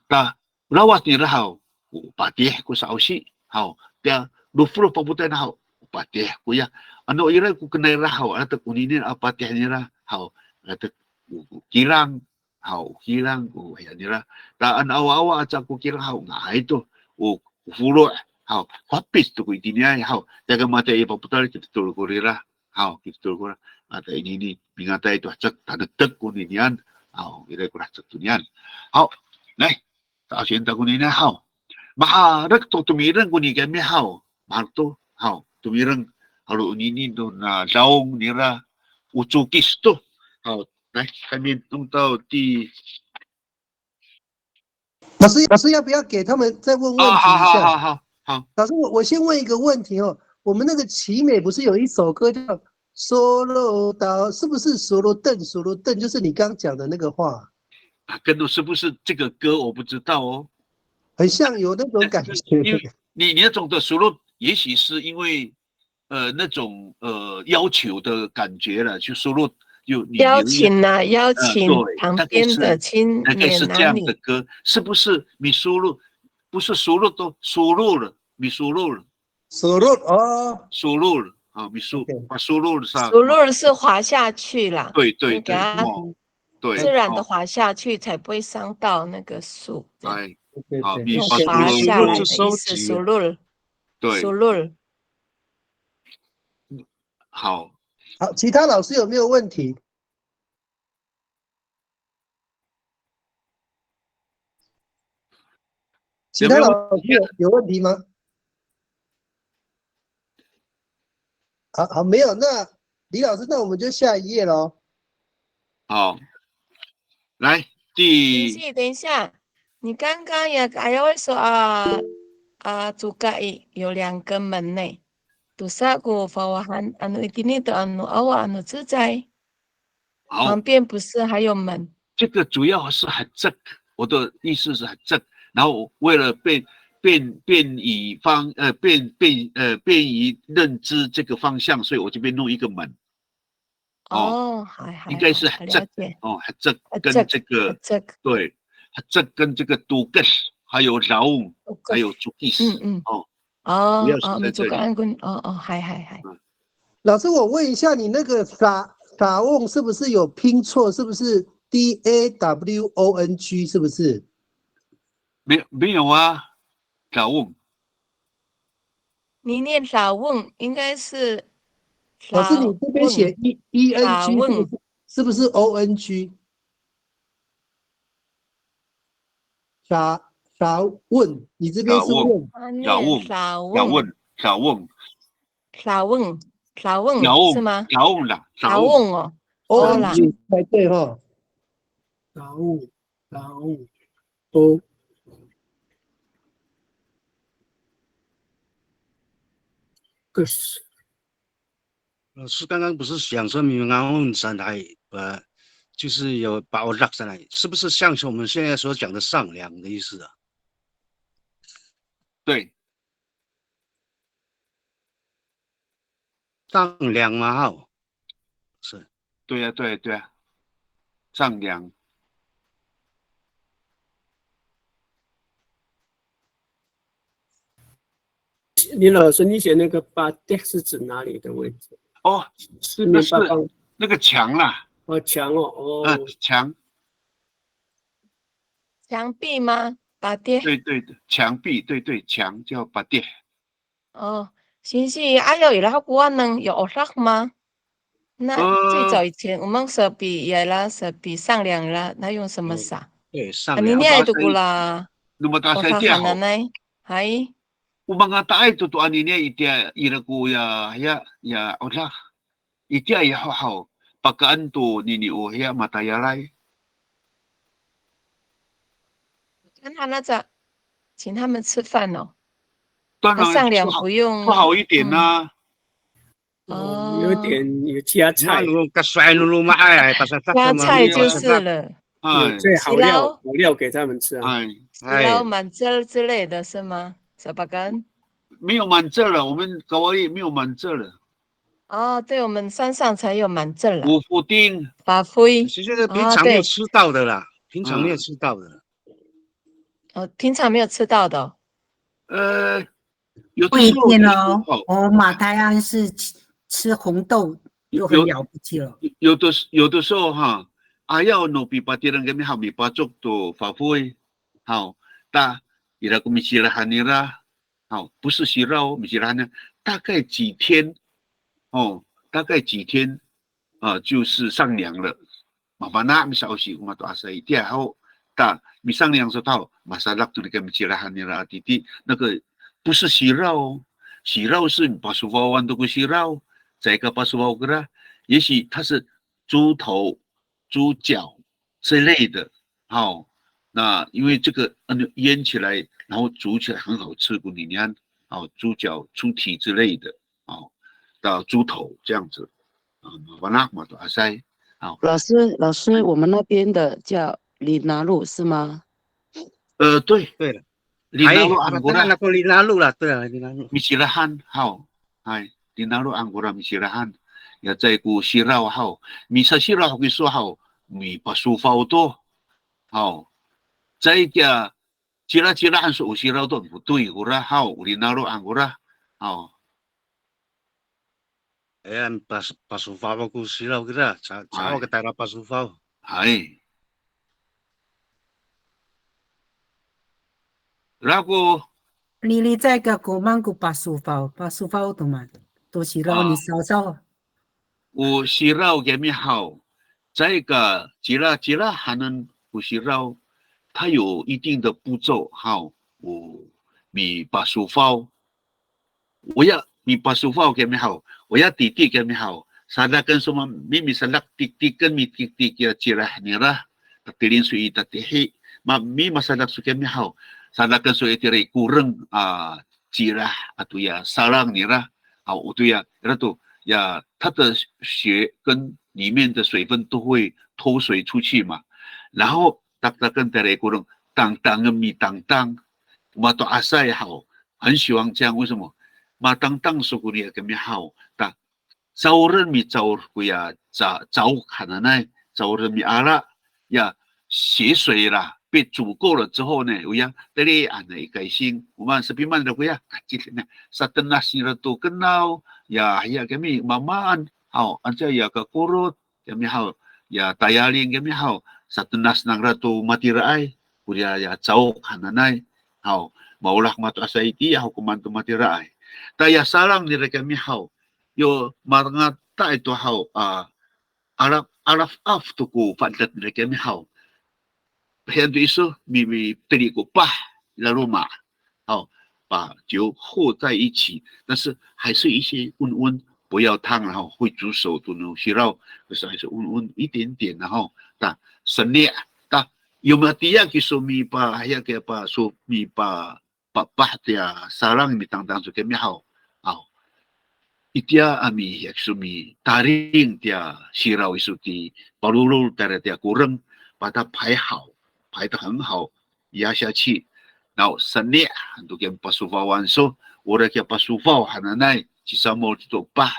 ta, lawac nira haw, o patih ko sa'osi haw, tiya loflof papotay na haw, o patih koya. Ano ira ko kenay ra haw, atek onini a patih nira haw, atek o kilang haw, o kilang ko haya nira. Ta ano awaawa aca ko kilang haw, nga'ay to, o folo' haw, fapis to ko itiniay haw, tiya ka matiya i papotay, kitotol korira haw, kitotol korira. Ata inini, mingatay to hecek, tanektek koninian haw, ira ko hecek tonian haw. Nay, Ta'asien ta konini haw. Maherek to tomireng koni kami haw. Maherek to haw. Tomireng halo onini to na dawong nira o cokis to. Haw. Nay, kami tong taw ti. 老师，老师要不要给他们再问问题一下？好好好好好。老师，我我先问一个问题哦。我们那个奇美不是有一首歌叫《Solo》，是不是 Solo 邓 Solo 邓？就是你刚讲的那个话。 啊，跟是不是这个歌我不知道哦。很像有那种感觉。因为你你那种的 solo，也许是因为呃那种呃要求的感觉了，就 solo 就你邀请呐、邀请对旁边的青大概是年男女这样的。歌，是不是？你 solo 不是 solo 都 solo 了，你 solo 了 Solo 哦， solo 了啊，你 solo OK 把 solo 了是吧？ solo 是滑下去啦，对对对就给它哦，对，自然的哦滑下去，才不会伤到那个树。这样哎，对对对，好你用把滑下来的意思收集，solo 对 solo。好，好，其他老师有没有问题？其他老师有有问题吗？好好，没有，那李老师，那我们就下一页喽。好，来第等一下，等一下，你刚刚也还有说啊啊，主盖有两个门呢，都是个发完，ano ikini to ano awa ano 自在。好旁，边不是还有门？这个主要是 hecek，我的意思是 hecek，然后为了便便便于方呃便便呃便于认知这个方向，所以我这边弄一个门。哦，还还应该是好了 hecek 解。哦，hecek 跟这个这个对，hecek 跟这个 tokes，还有 dawong，还有 cokis。嗯嗯哦，哦主要是哦，在这里你主干跟哦哦，嗨嗨嗨。老师，我问一下，你那个 da dawong 是不是有拼错？是不是 d a w o n g？是不是？没有没有啊，dawong。你念 dawong 应该是老师，你这边写 e e n g 是不是是不是 o n g？da dawong，你这边是 dawong won。他念 dawong dawong dawong dawong dawong dawong 是吗 dawong 啦 dawong 哦， o 哦 n 啦， g 才对哈。 dawong dawong 哦，可是老师刚刚不是讲说 mingaon 上来，呃，就是有 paodak 上来，是不是像是我们现在所讲的上梁的意思啊？对，丈量嘛，哈。是。对呀，对呀，对呀，丈量。林老师，你写那个 patih 是指哪里的位置？哦，四面八方。那个墙啦。哦，墙哦，哦。啊，墙。墙壁吗？Patih。对对对，墙壁，对对，墙叫 patih。哦，singsi, ayaw ira ko wanen, yo odak 吗？那最早以前我们 sapi 呀啦，sapi 上梁啦，那用什么撒？对，上梁。Anini to ko la. No mato'asay odak hananay. Hay. O mangataay to to anini itiya ira ko ya, ya, ya odak. Itiya ya ho haw, pakaen to nini o hiya matayalay. 跟他那个，请他们吃饭哦。当然，上梁不用。不好一点啊。哦，有点有加菜。那如果说哎，露露嘛，哎，哎，把它加菜就是了。哎，最好料好料给他们吃啊。哎，然后满汁之类的是吗？Sapakan？没有满汁了，我们高丽没有满汁了。 哦，对，我们山上才有满汁了。五福丁，发灰，其实平常没有吃到的啦，平常没有吃到的。哦，平常没有吃到的。呃，有不一定哦。我马太鞍是吃吃红豆就很了不起了。有的有的时候哈，ayaw no pipatireng kami haw mipacok to fafoy haw, ta ira ko misilahan nira haw, 不是 siraw, misilahan nira, 大概几天哦，大概几天啊，就是上梁了。Mafana' misa'osi ko mato'asay itiya ho, ta misang niyang sato haw, masadak to nika micilahan nira a titi, 那个不是 siraw, siraw 是 pasofawan to ko siraw, caay ka pasofaw kira, 也许它是猪头、猪脚之类的，好，那因为这个嗯腌起来，然后煮起来很好吃，konian，好，猪脚、猪蹄之类的。 哦，到猪头这样子，啊，mafana' mato'asay。好，老师，老师，我们那边的叫 linalo 是吗？呃，对，对了，linalo angkora，linalo 啦，对了，linalo。Misilahan，好，哎，linalo angkora misilahan，ya caay ko siraw haw, misasiraw kiso haw, mipasofaw to, haw, caay ka Cila, cila han so o siraw to, 不对 kora haw, o linalo han kora haw. Ayan, pas, pasofaw ko siraw kira, ca, caay ka tayra pasofaw. Hay. Rako. Lili caay ka komaen ko pasofaw, pasofaw to ma, to siraw ni sawsaw. O siraw kiyami haw, caay ka cila, cila hanen ko siraw, 它有一定的步骤 haw, o mipasofaw. Oya mipasofaw kiyami haw, oya titi kiyami haw, sadaken so ma, mi, misadak tiktiken mitiktik ya cila nira, tatilin so i tatihi, ma, mi masadak so kiyami haw, sadaken so itira i koreng a cila ato ya salang nira, haw, oto ya, ira to, ya, 它的血跟里面的水分都会脱水出去嘛。然后 taktaken tayra i koreng, tangtangen mitangtang. Mato'asay haw, 很喜欢这样，为什么？Matangtang so koniya kiyami haw, ta, caoren micaor koya ca, caok hananay, caoren miala, ya, 血水啦，被煮够了之后呢，oya, teli, ana, i kaysing, o maan, sapimaan nira koya, kacid na, satenas nira to kenaw, ya, ya kiyami mamaan, haw, anca ya kakorot, kiyami haw, ya tayaling kiyami haw, satenas nangra to matiraay, koriya ya caok hananay, haw, maolah mato'asay itiya ho komaen to matiraay. Ta ya salang nira kiyami haw, yo mangata ito haw, a, alaf, alafaf to ko faedet nira kiyami haw. Pahiyan to iso, mi, miteli ko epah, laloma'. 好，把酒和在一起，但是还是一些温温，不要烫了哈，会煮熟的 no siraw，可是还是温温一点点的哈。Ta seni', ta, yo matiya kiso mipa, haya kiya pa, so mipa, pa, pah tiya salang mitangtang so kiyami haw. Haw. Itiya a mi, haya kiso mitaring tiya siraw iso ti palolol tayra tiya koreng, 把它排好，排得很好， 压下去，然后 seni' han to kiya pasofawan so, ora kiya pasofaw hananay, cisamol to epah,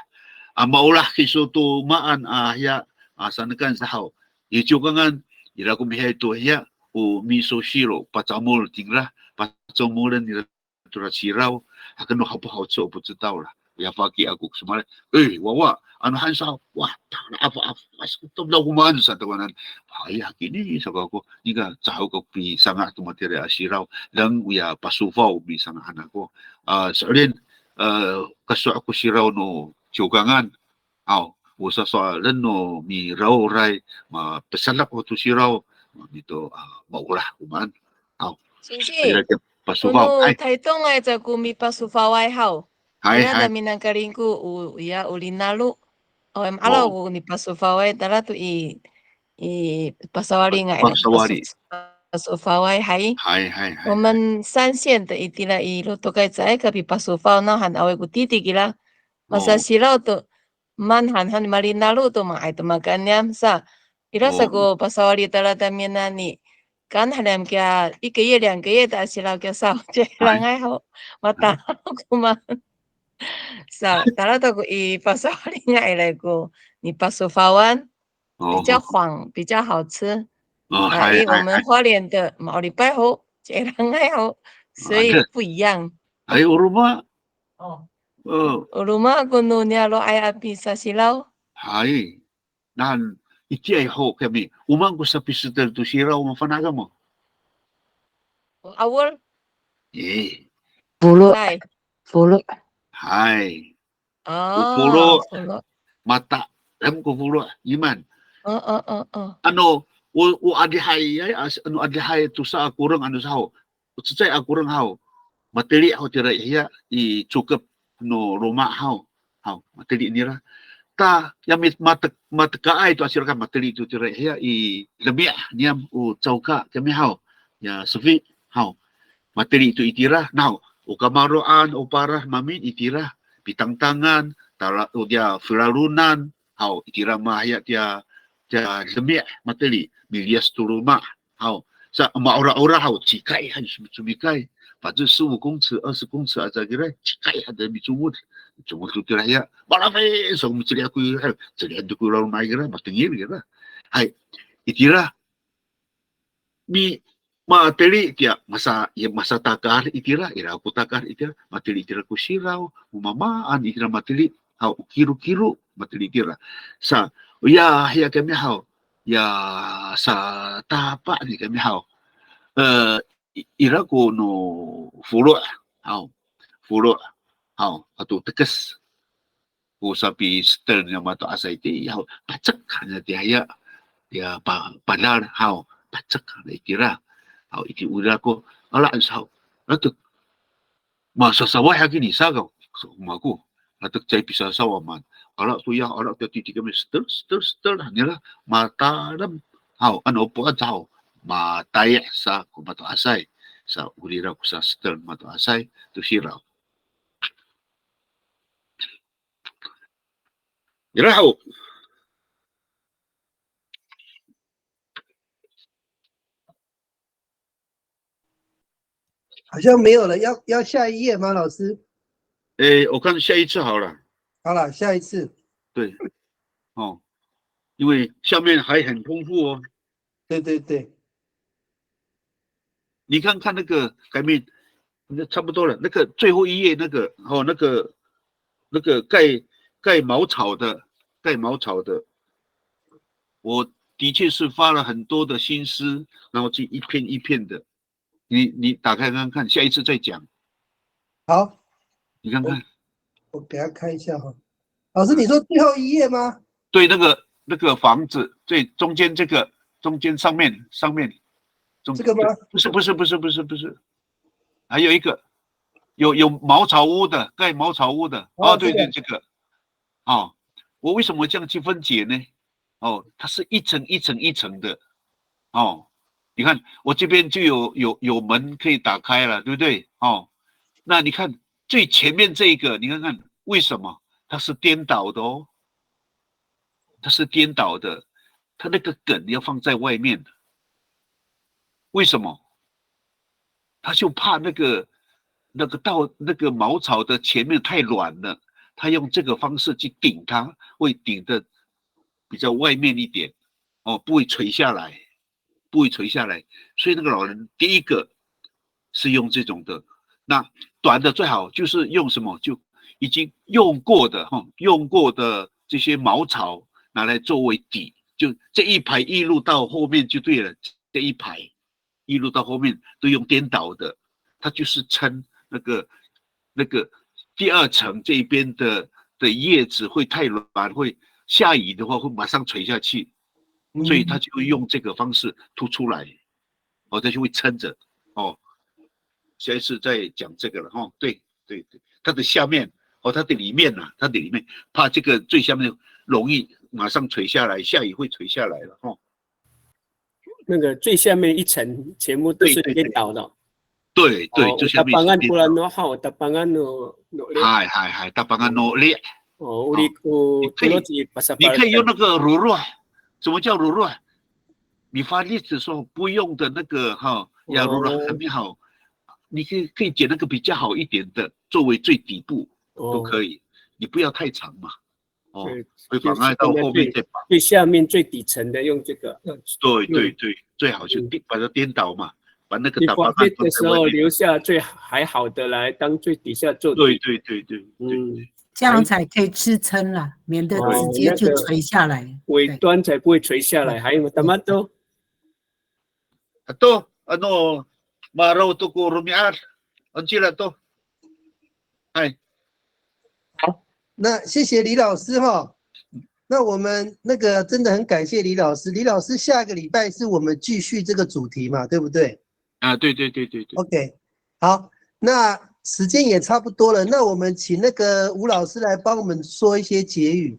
a maolah kiso to maan a hiya, a sanekan sa haw. I Ciwkangan, ira ko mihiyaay to hiya, o miso siro, pacamol tingra, pacamolen nira tora siraw, hakeno hapo haw co 不知道 la. Ya faki ako ko somowalay, e, wawa, ano han sa, wa, tala afa, afa, sa, to, to, ko maan sa takowanan. Hay, hakini, sa kako, nika caho kako pisanga' to matira a siraw, deng oya pasofaw pisanga' han ako. A, so'elin, e, kaeso' ko siraw no Ciwkangan. Aw, o sasowalen no miraoray, mapesadak ho to siraw, mito, a, maolah ko maan. Aw. Singsi, ira ko pasofaw. Kono Taytongay caay ko mipasofaway haw. Hay, ira hay. Tamiyanan Kalingko, o, ya, o linalo. Aw, em, alaw ko nipasofaway, tala to i, i pasawali nga ira pasawali. Paso-, pasofaway, hay. Hay, hay, hay. 我们三线的 itira i lotokay caay ka pipasofaw, na han awaay ko titik ira. Masasiraw to, maan han han malinalo to manga'ay to makaen niyam sa. Ira sa ko pasawali tala tamiyanan i, kaan han niyam kiya 一个月两个月 ta siraw kiya saw, cairangay ho. Matalaw ko maan. Sa, tala to ko i pasawali nga ira ko nipasofawan, 比较黄，比较好吃。啊，hay, hay, hay. 我们花莲的 ma'oripay ho, cairangay ho, 所以不一样。Hay, o roma. O. O roma ko no niyaro'ay a pisasiraw. Hay. Nahan, itiyaay ho kami. O maan ko sapisetel to siraw, mafana' kamo? O 'awol. E. Folo'. Hay. Folo'. Hay. O folo'. Folo'. Matalem ko folo'. Iman. O, o, o, o. Ano, o, o adihay, ay, as-, ano adihay tosa a koreng ano saho. O cecay a koreng haw, mateli ho tira hiya i cokep no loma' haw. Haw, mateli nira. Ta, ya mit-, matek-, matekaay to a sirakan mateli to tira hiya i lemi' niyam o cawka kami haw. Ya sefi haw. Mateli to itira. Naw, o kamaro'an, o parah mamin itira. Pitangtangan, tala, o diya filalonan. Haw, itira mahiya tiya, tiya lemi' mateli, miliyas to loma'. Haw, sa ma'ora'ora haw, cikay han somicomikay. Pato 十五公尺, 二十公尺 aca kira, cikay han micomod. Micomod to kira hiya, malafay, sa miceli' ako ira, celi'en to ko laloma'ay kira, matengil kira. Hay, itira, mi, mateli tiya, masa, ya, masatakar itira, ira ko takar itira, mateli itira ko siraw, o mamaan itira mateli, haw, o kirokiro, mateli itira. Sa, ya, ya kami haw, ya, satapa ni kami haw. E, i-, ira ko no folo', haw, folo', haw, ato tekes. Ko sapisetel niya mato'asay itiya haw, pacek han tiya hiya, tiya pa-, padal haw, pacek han itira. Haw, iti ora ko, ala sa haw, latek, masasaway hakini sa kaw, so, mako, latek caay pisasaw a maan. Ala to ya, ala to ya titi kami setel, setel, setel han nira, matalem. Haw, ano po'ad haw, matayih sa ko mato'asay. Sa, o rira ko sasetel mato'asay to siraw. Ira ho. 好像没有了，要，要下一页吗，老师？诶，我看下一次好了。好了，下一次。对，哦，因为下面还很丰富哦。对对对。你看看那个改面，那差不多了。那个最后一页那个，哦，那个，那个盖，盖茅草的，盖茅草的，我的确是花了很多的心思，然后去一片一片的。你，你打开看看，下一次再讲。好，你看看。我给他看一下哈。老师，你说最后一页吗？对，那个，那个房子最中间这个，中间上面，上面，中这个吗？不是，不是，不是，不是，不是，还有一个，有，有茅草屋的，盖茅草屋的。哦，哦，对，这个。对，这个。哦，我为什么这样去分解呢？哦，它是一层一层一层的。哦，你看我这边就有，有，有门可以打开了，对不对？哦，那你看最前面这一个，你看看为什么它是颠倒的哦？它是颠倒的，它那个梗要放在外面的。为什么？他就怕那个，那个稻，那个茅草的前面太软了，他用这个方式去顶它，会顶得比较外面一点，哦，不会垂下来，不会垂下来。所以那个老人第一个是用这种的，那短的最好就是用什么，就已经用过的哈，用过的这些茅草拿来作为底，就这一排一路到后面就对了，这一排一路到后面都用颠倒的，它就是撑那个那个第二层这一边的的叶子会太软，会下雨的话会马上垂下去，所以他就会用这个方式凸出来，哦，他就会撑着，哦。下一次再讲这个了哈，对对对，它的下面哦，它的里面呐、它的里面怕这个最下面容易马上垂下来，下雨会垂下来了哈。那个最下面一层全部都是对对对颠倒的。对对，哦，最下面是 tapangan 颠 pula 倒。 no haw, tapangan no no 嗨嗨嗨，tapangan no 'eli。 哦，uli 哦，你可以 polo ci pasapal. 你可以用那个 roro，什么叫 roro？你发力的时候不用的那个哈，ya roro 还没好，你可以可以剪那个比较好一点的，作为最底部都可以，你不要太长嘛。哦，对，会妨碍到后面再绑。最下面最底层的用这个。对对对，最好就颠把它颠倒嘛，把那个 你 tapangan 发力的时候放在外面。留下最还好的来当最底下做底。对对对对对。嗯，这样才可以支撑啦，免得直接就垂下来。尾端才不会垂下来。还有吗？Tama to. Ato, ano, maraw to ko romi'ad. Ano cila to? Hay. 那谢谢李老师哈。那我们那个真的很感谢李老师。李老师，下个礼拜是我们继续这个主题嘛，对不对？啊，对对对对对。 OK，好，那时间也差不多了，那我们请那个吴老师来帮我们说一些结语。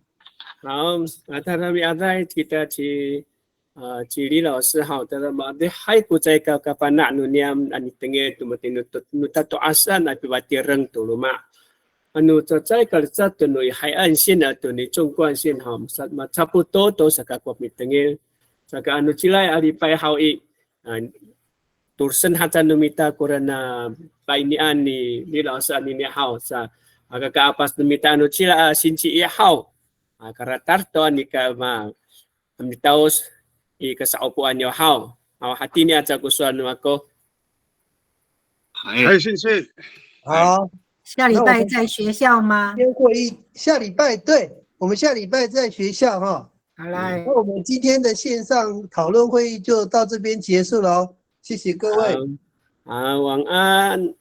Haw, a, tada miaday kita ci, a, ci Li 老师 haw, tada ma, adihay ko caay ka kafana' no niyam a mitengil to matini to, no tato'asan a pipatireng to loma'. Ano cacay kalecad to no i 海岸线 ato ni 纵贯线 haw, masa, macapoto to saka ko mitengil. Saka ano cila a lipay haw i, a, tolosen haca no mita koraan a painian ni Li 老师 anini haw sa, aka kaapas no mita ano cila a sinci i haw. A, karatar to a nika ma, a mitaos i kasa'opoan yo haw. Haw, hatini aca ko sowal no mako. 哎，谢谢。好，下礼拜在学校吗？今天会议下礼拜，对，我们下礼拜在学校哈。好来那，我们今天的线上讨论会议就到这边结束了哦，谢谢各位。 A, a, 晚安.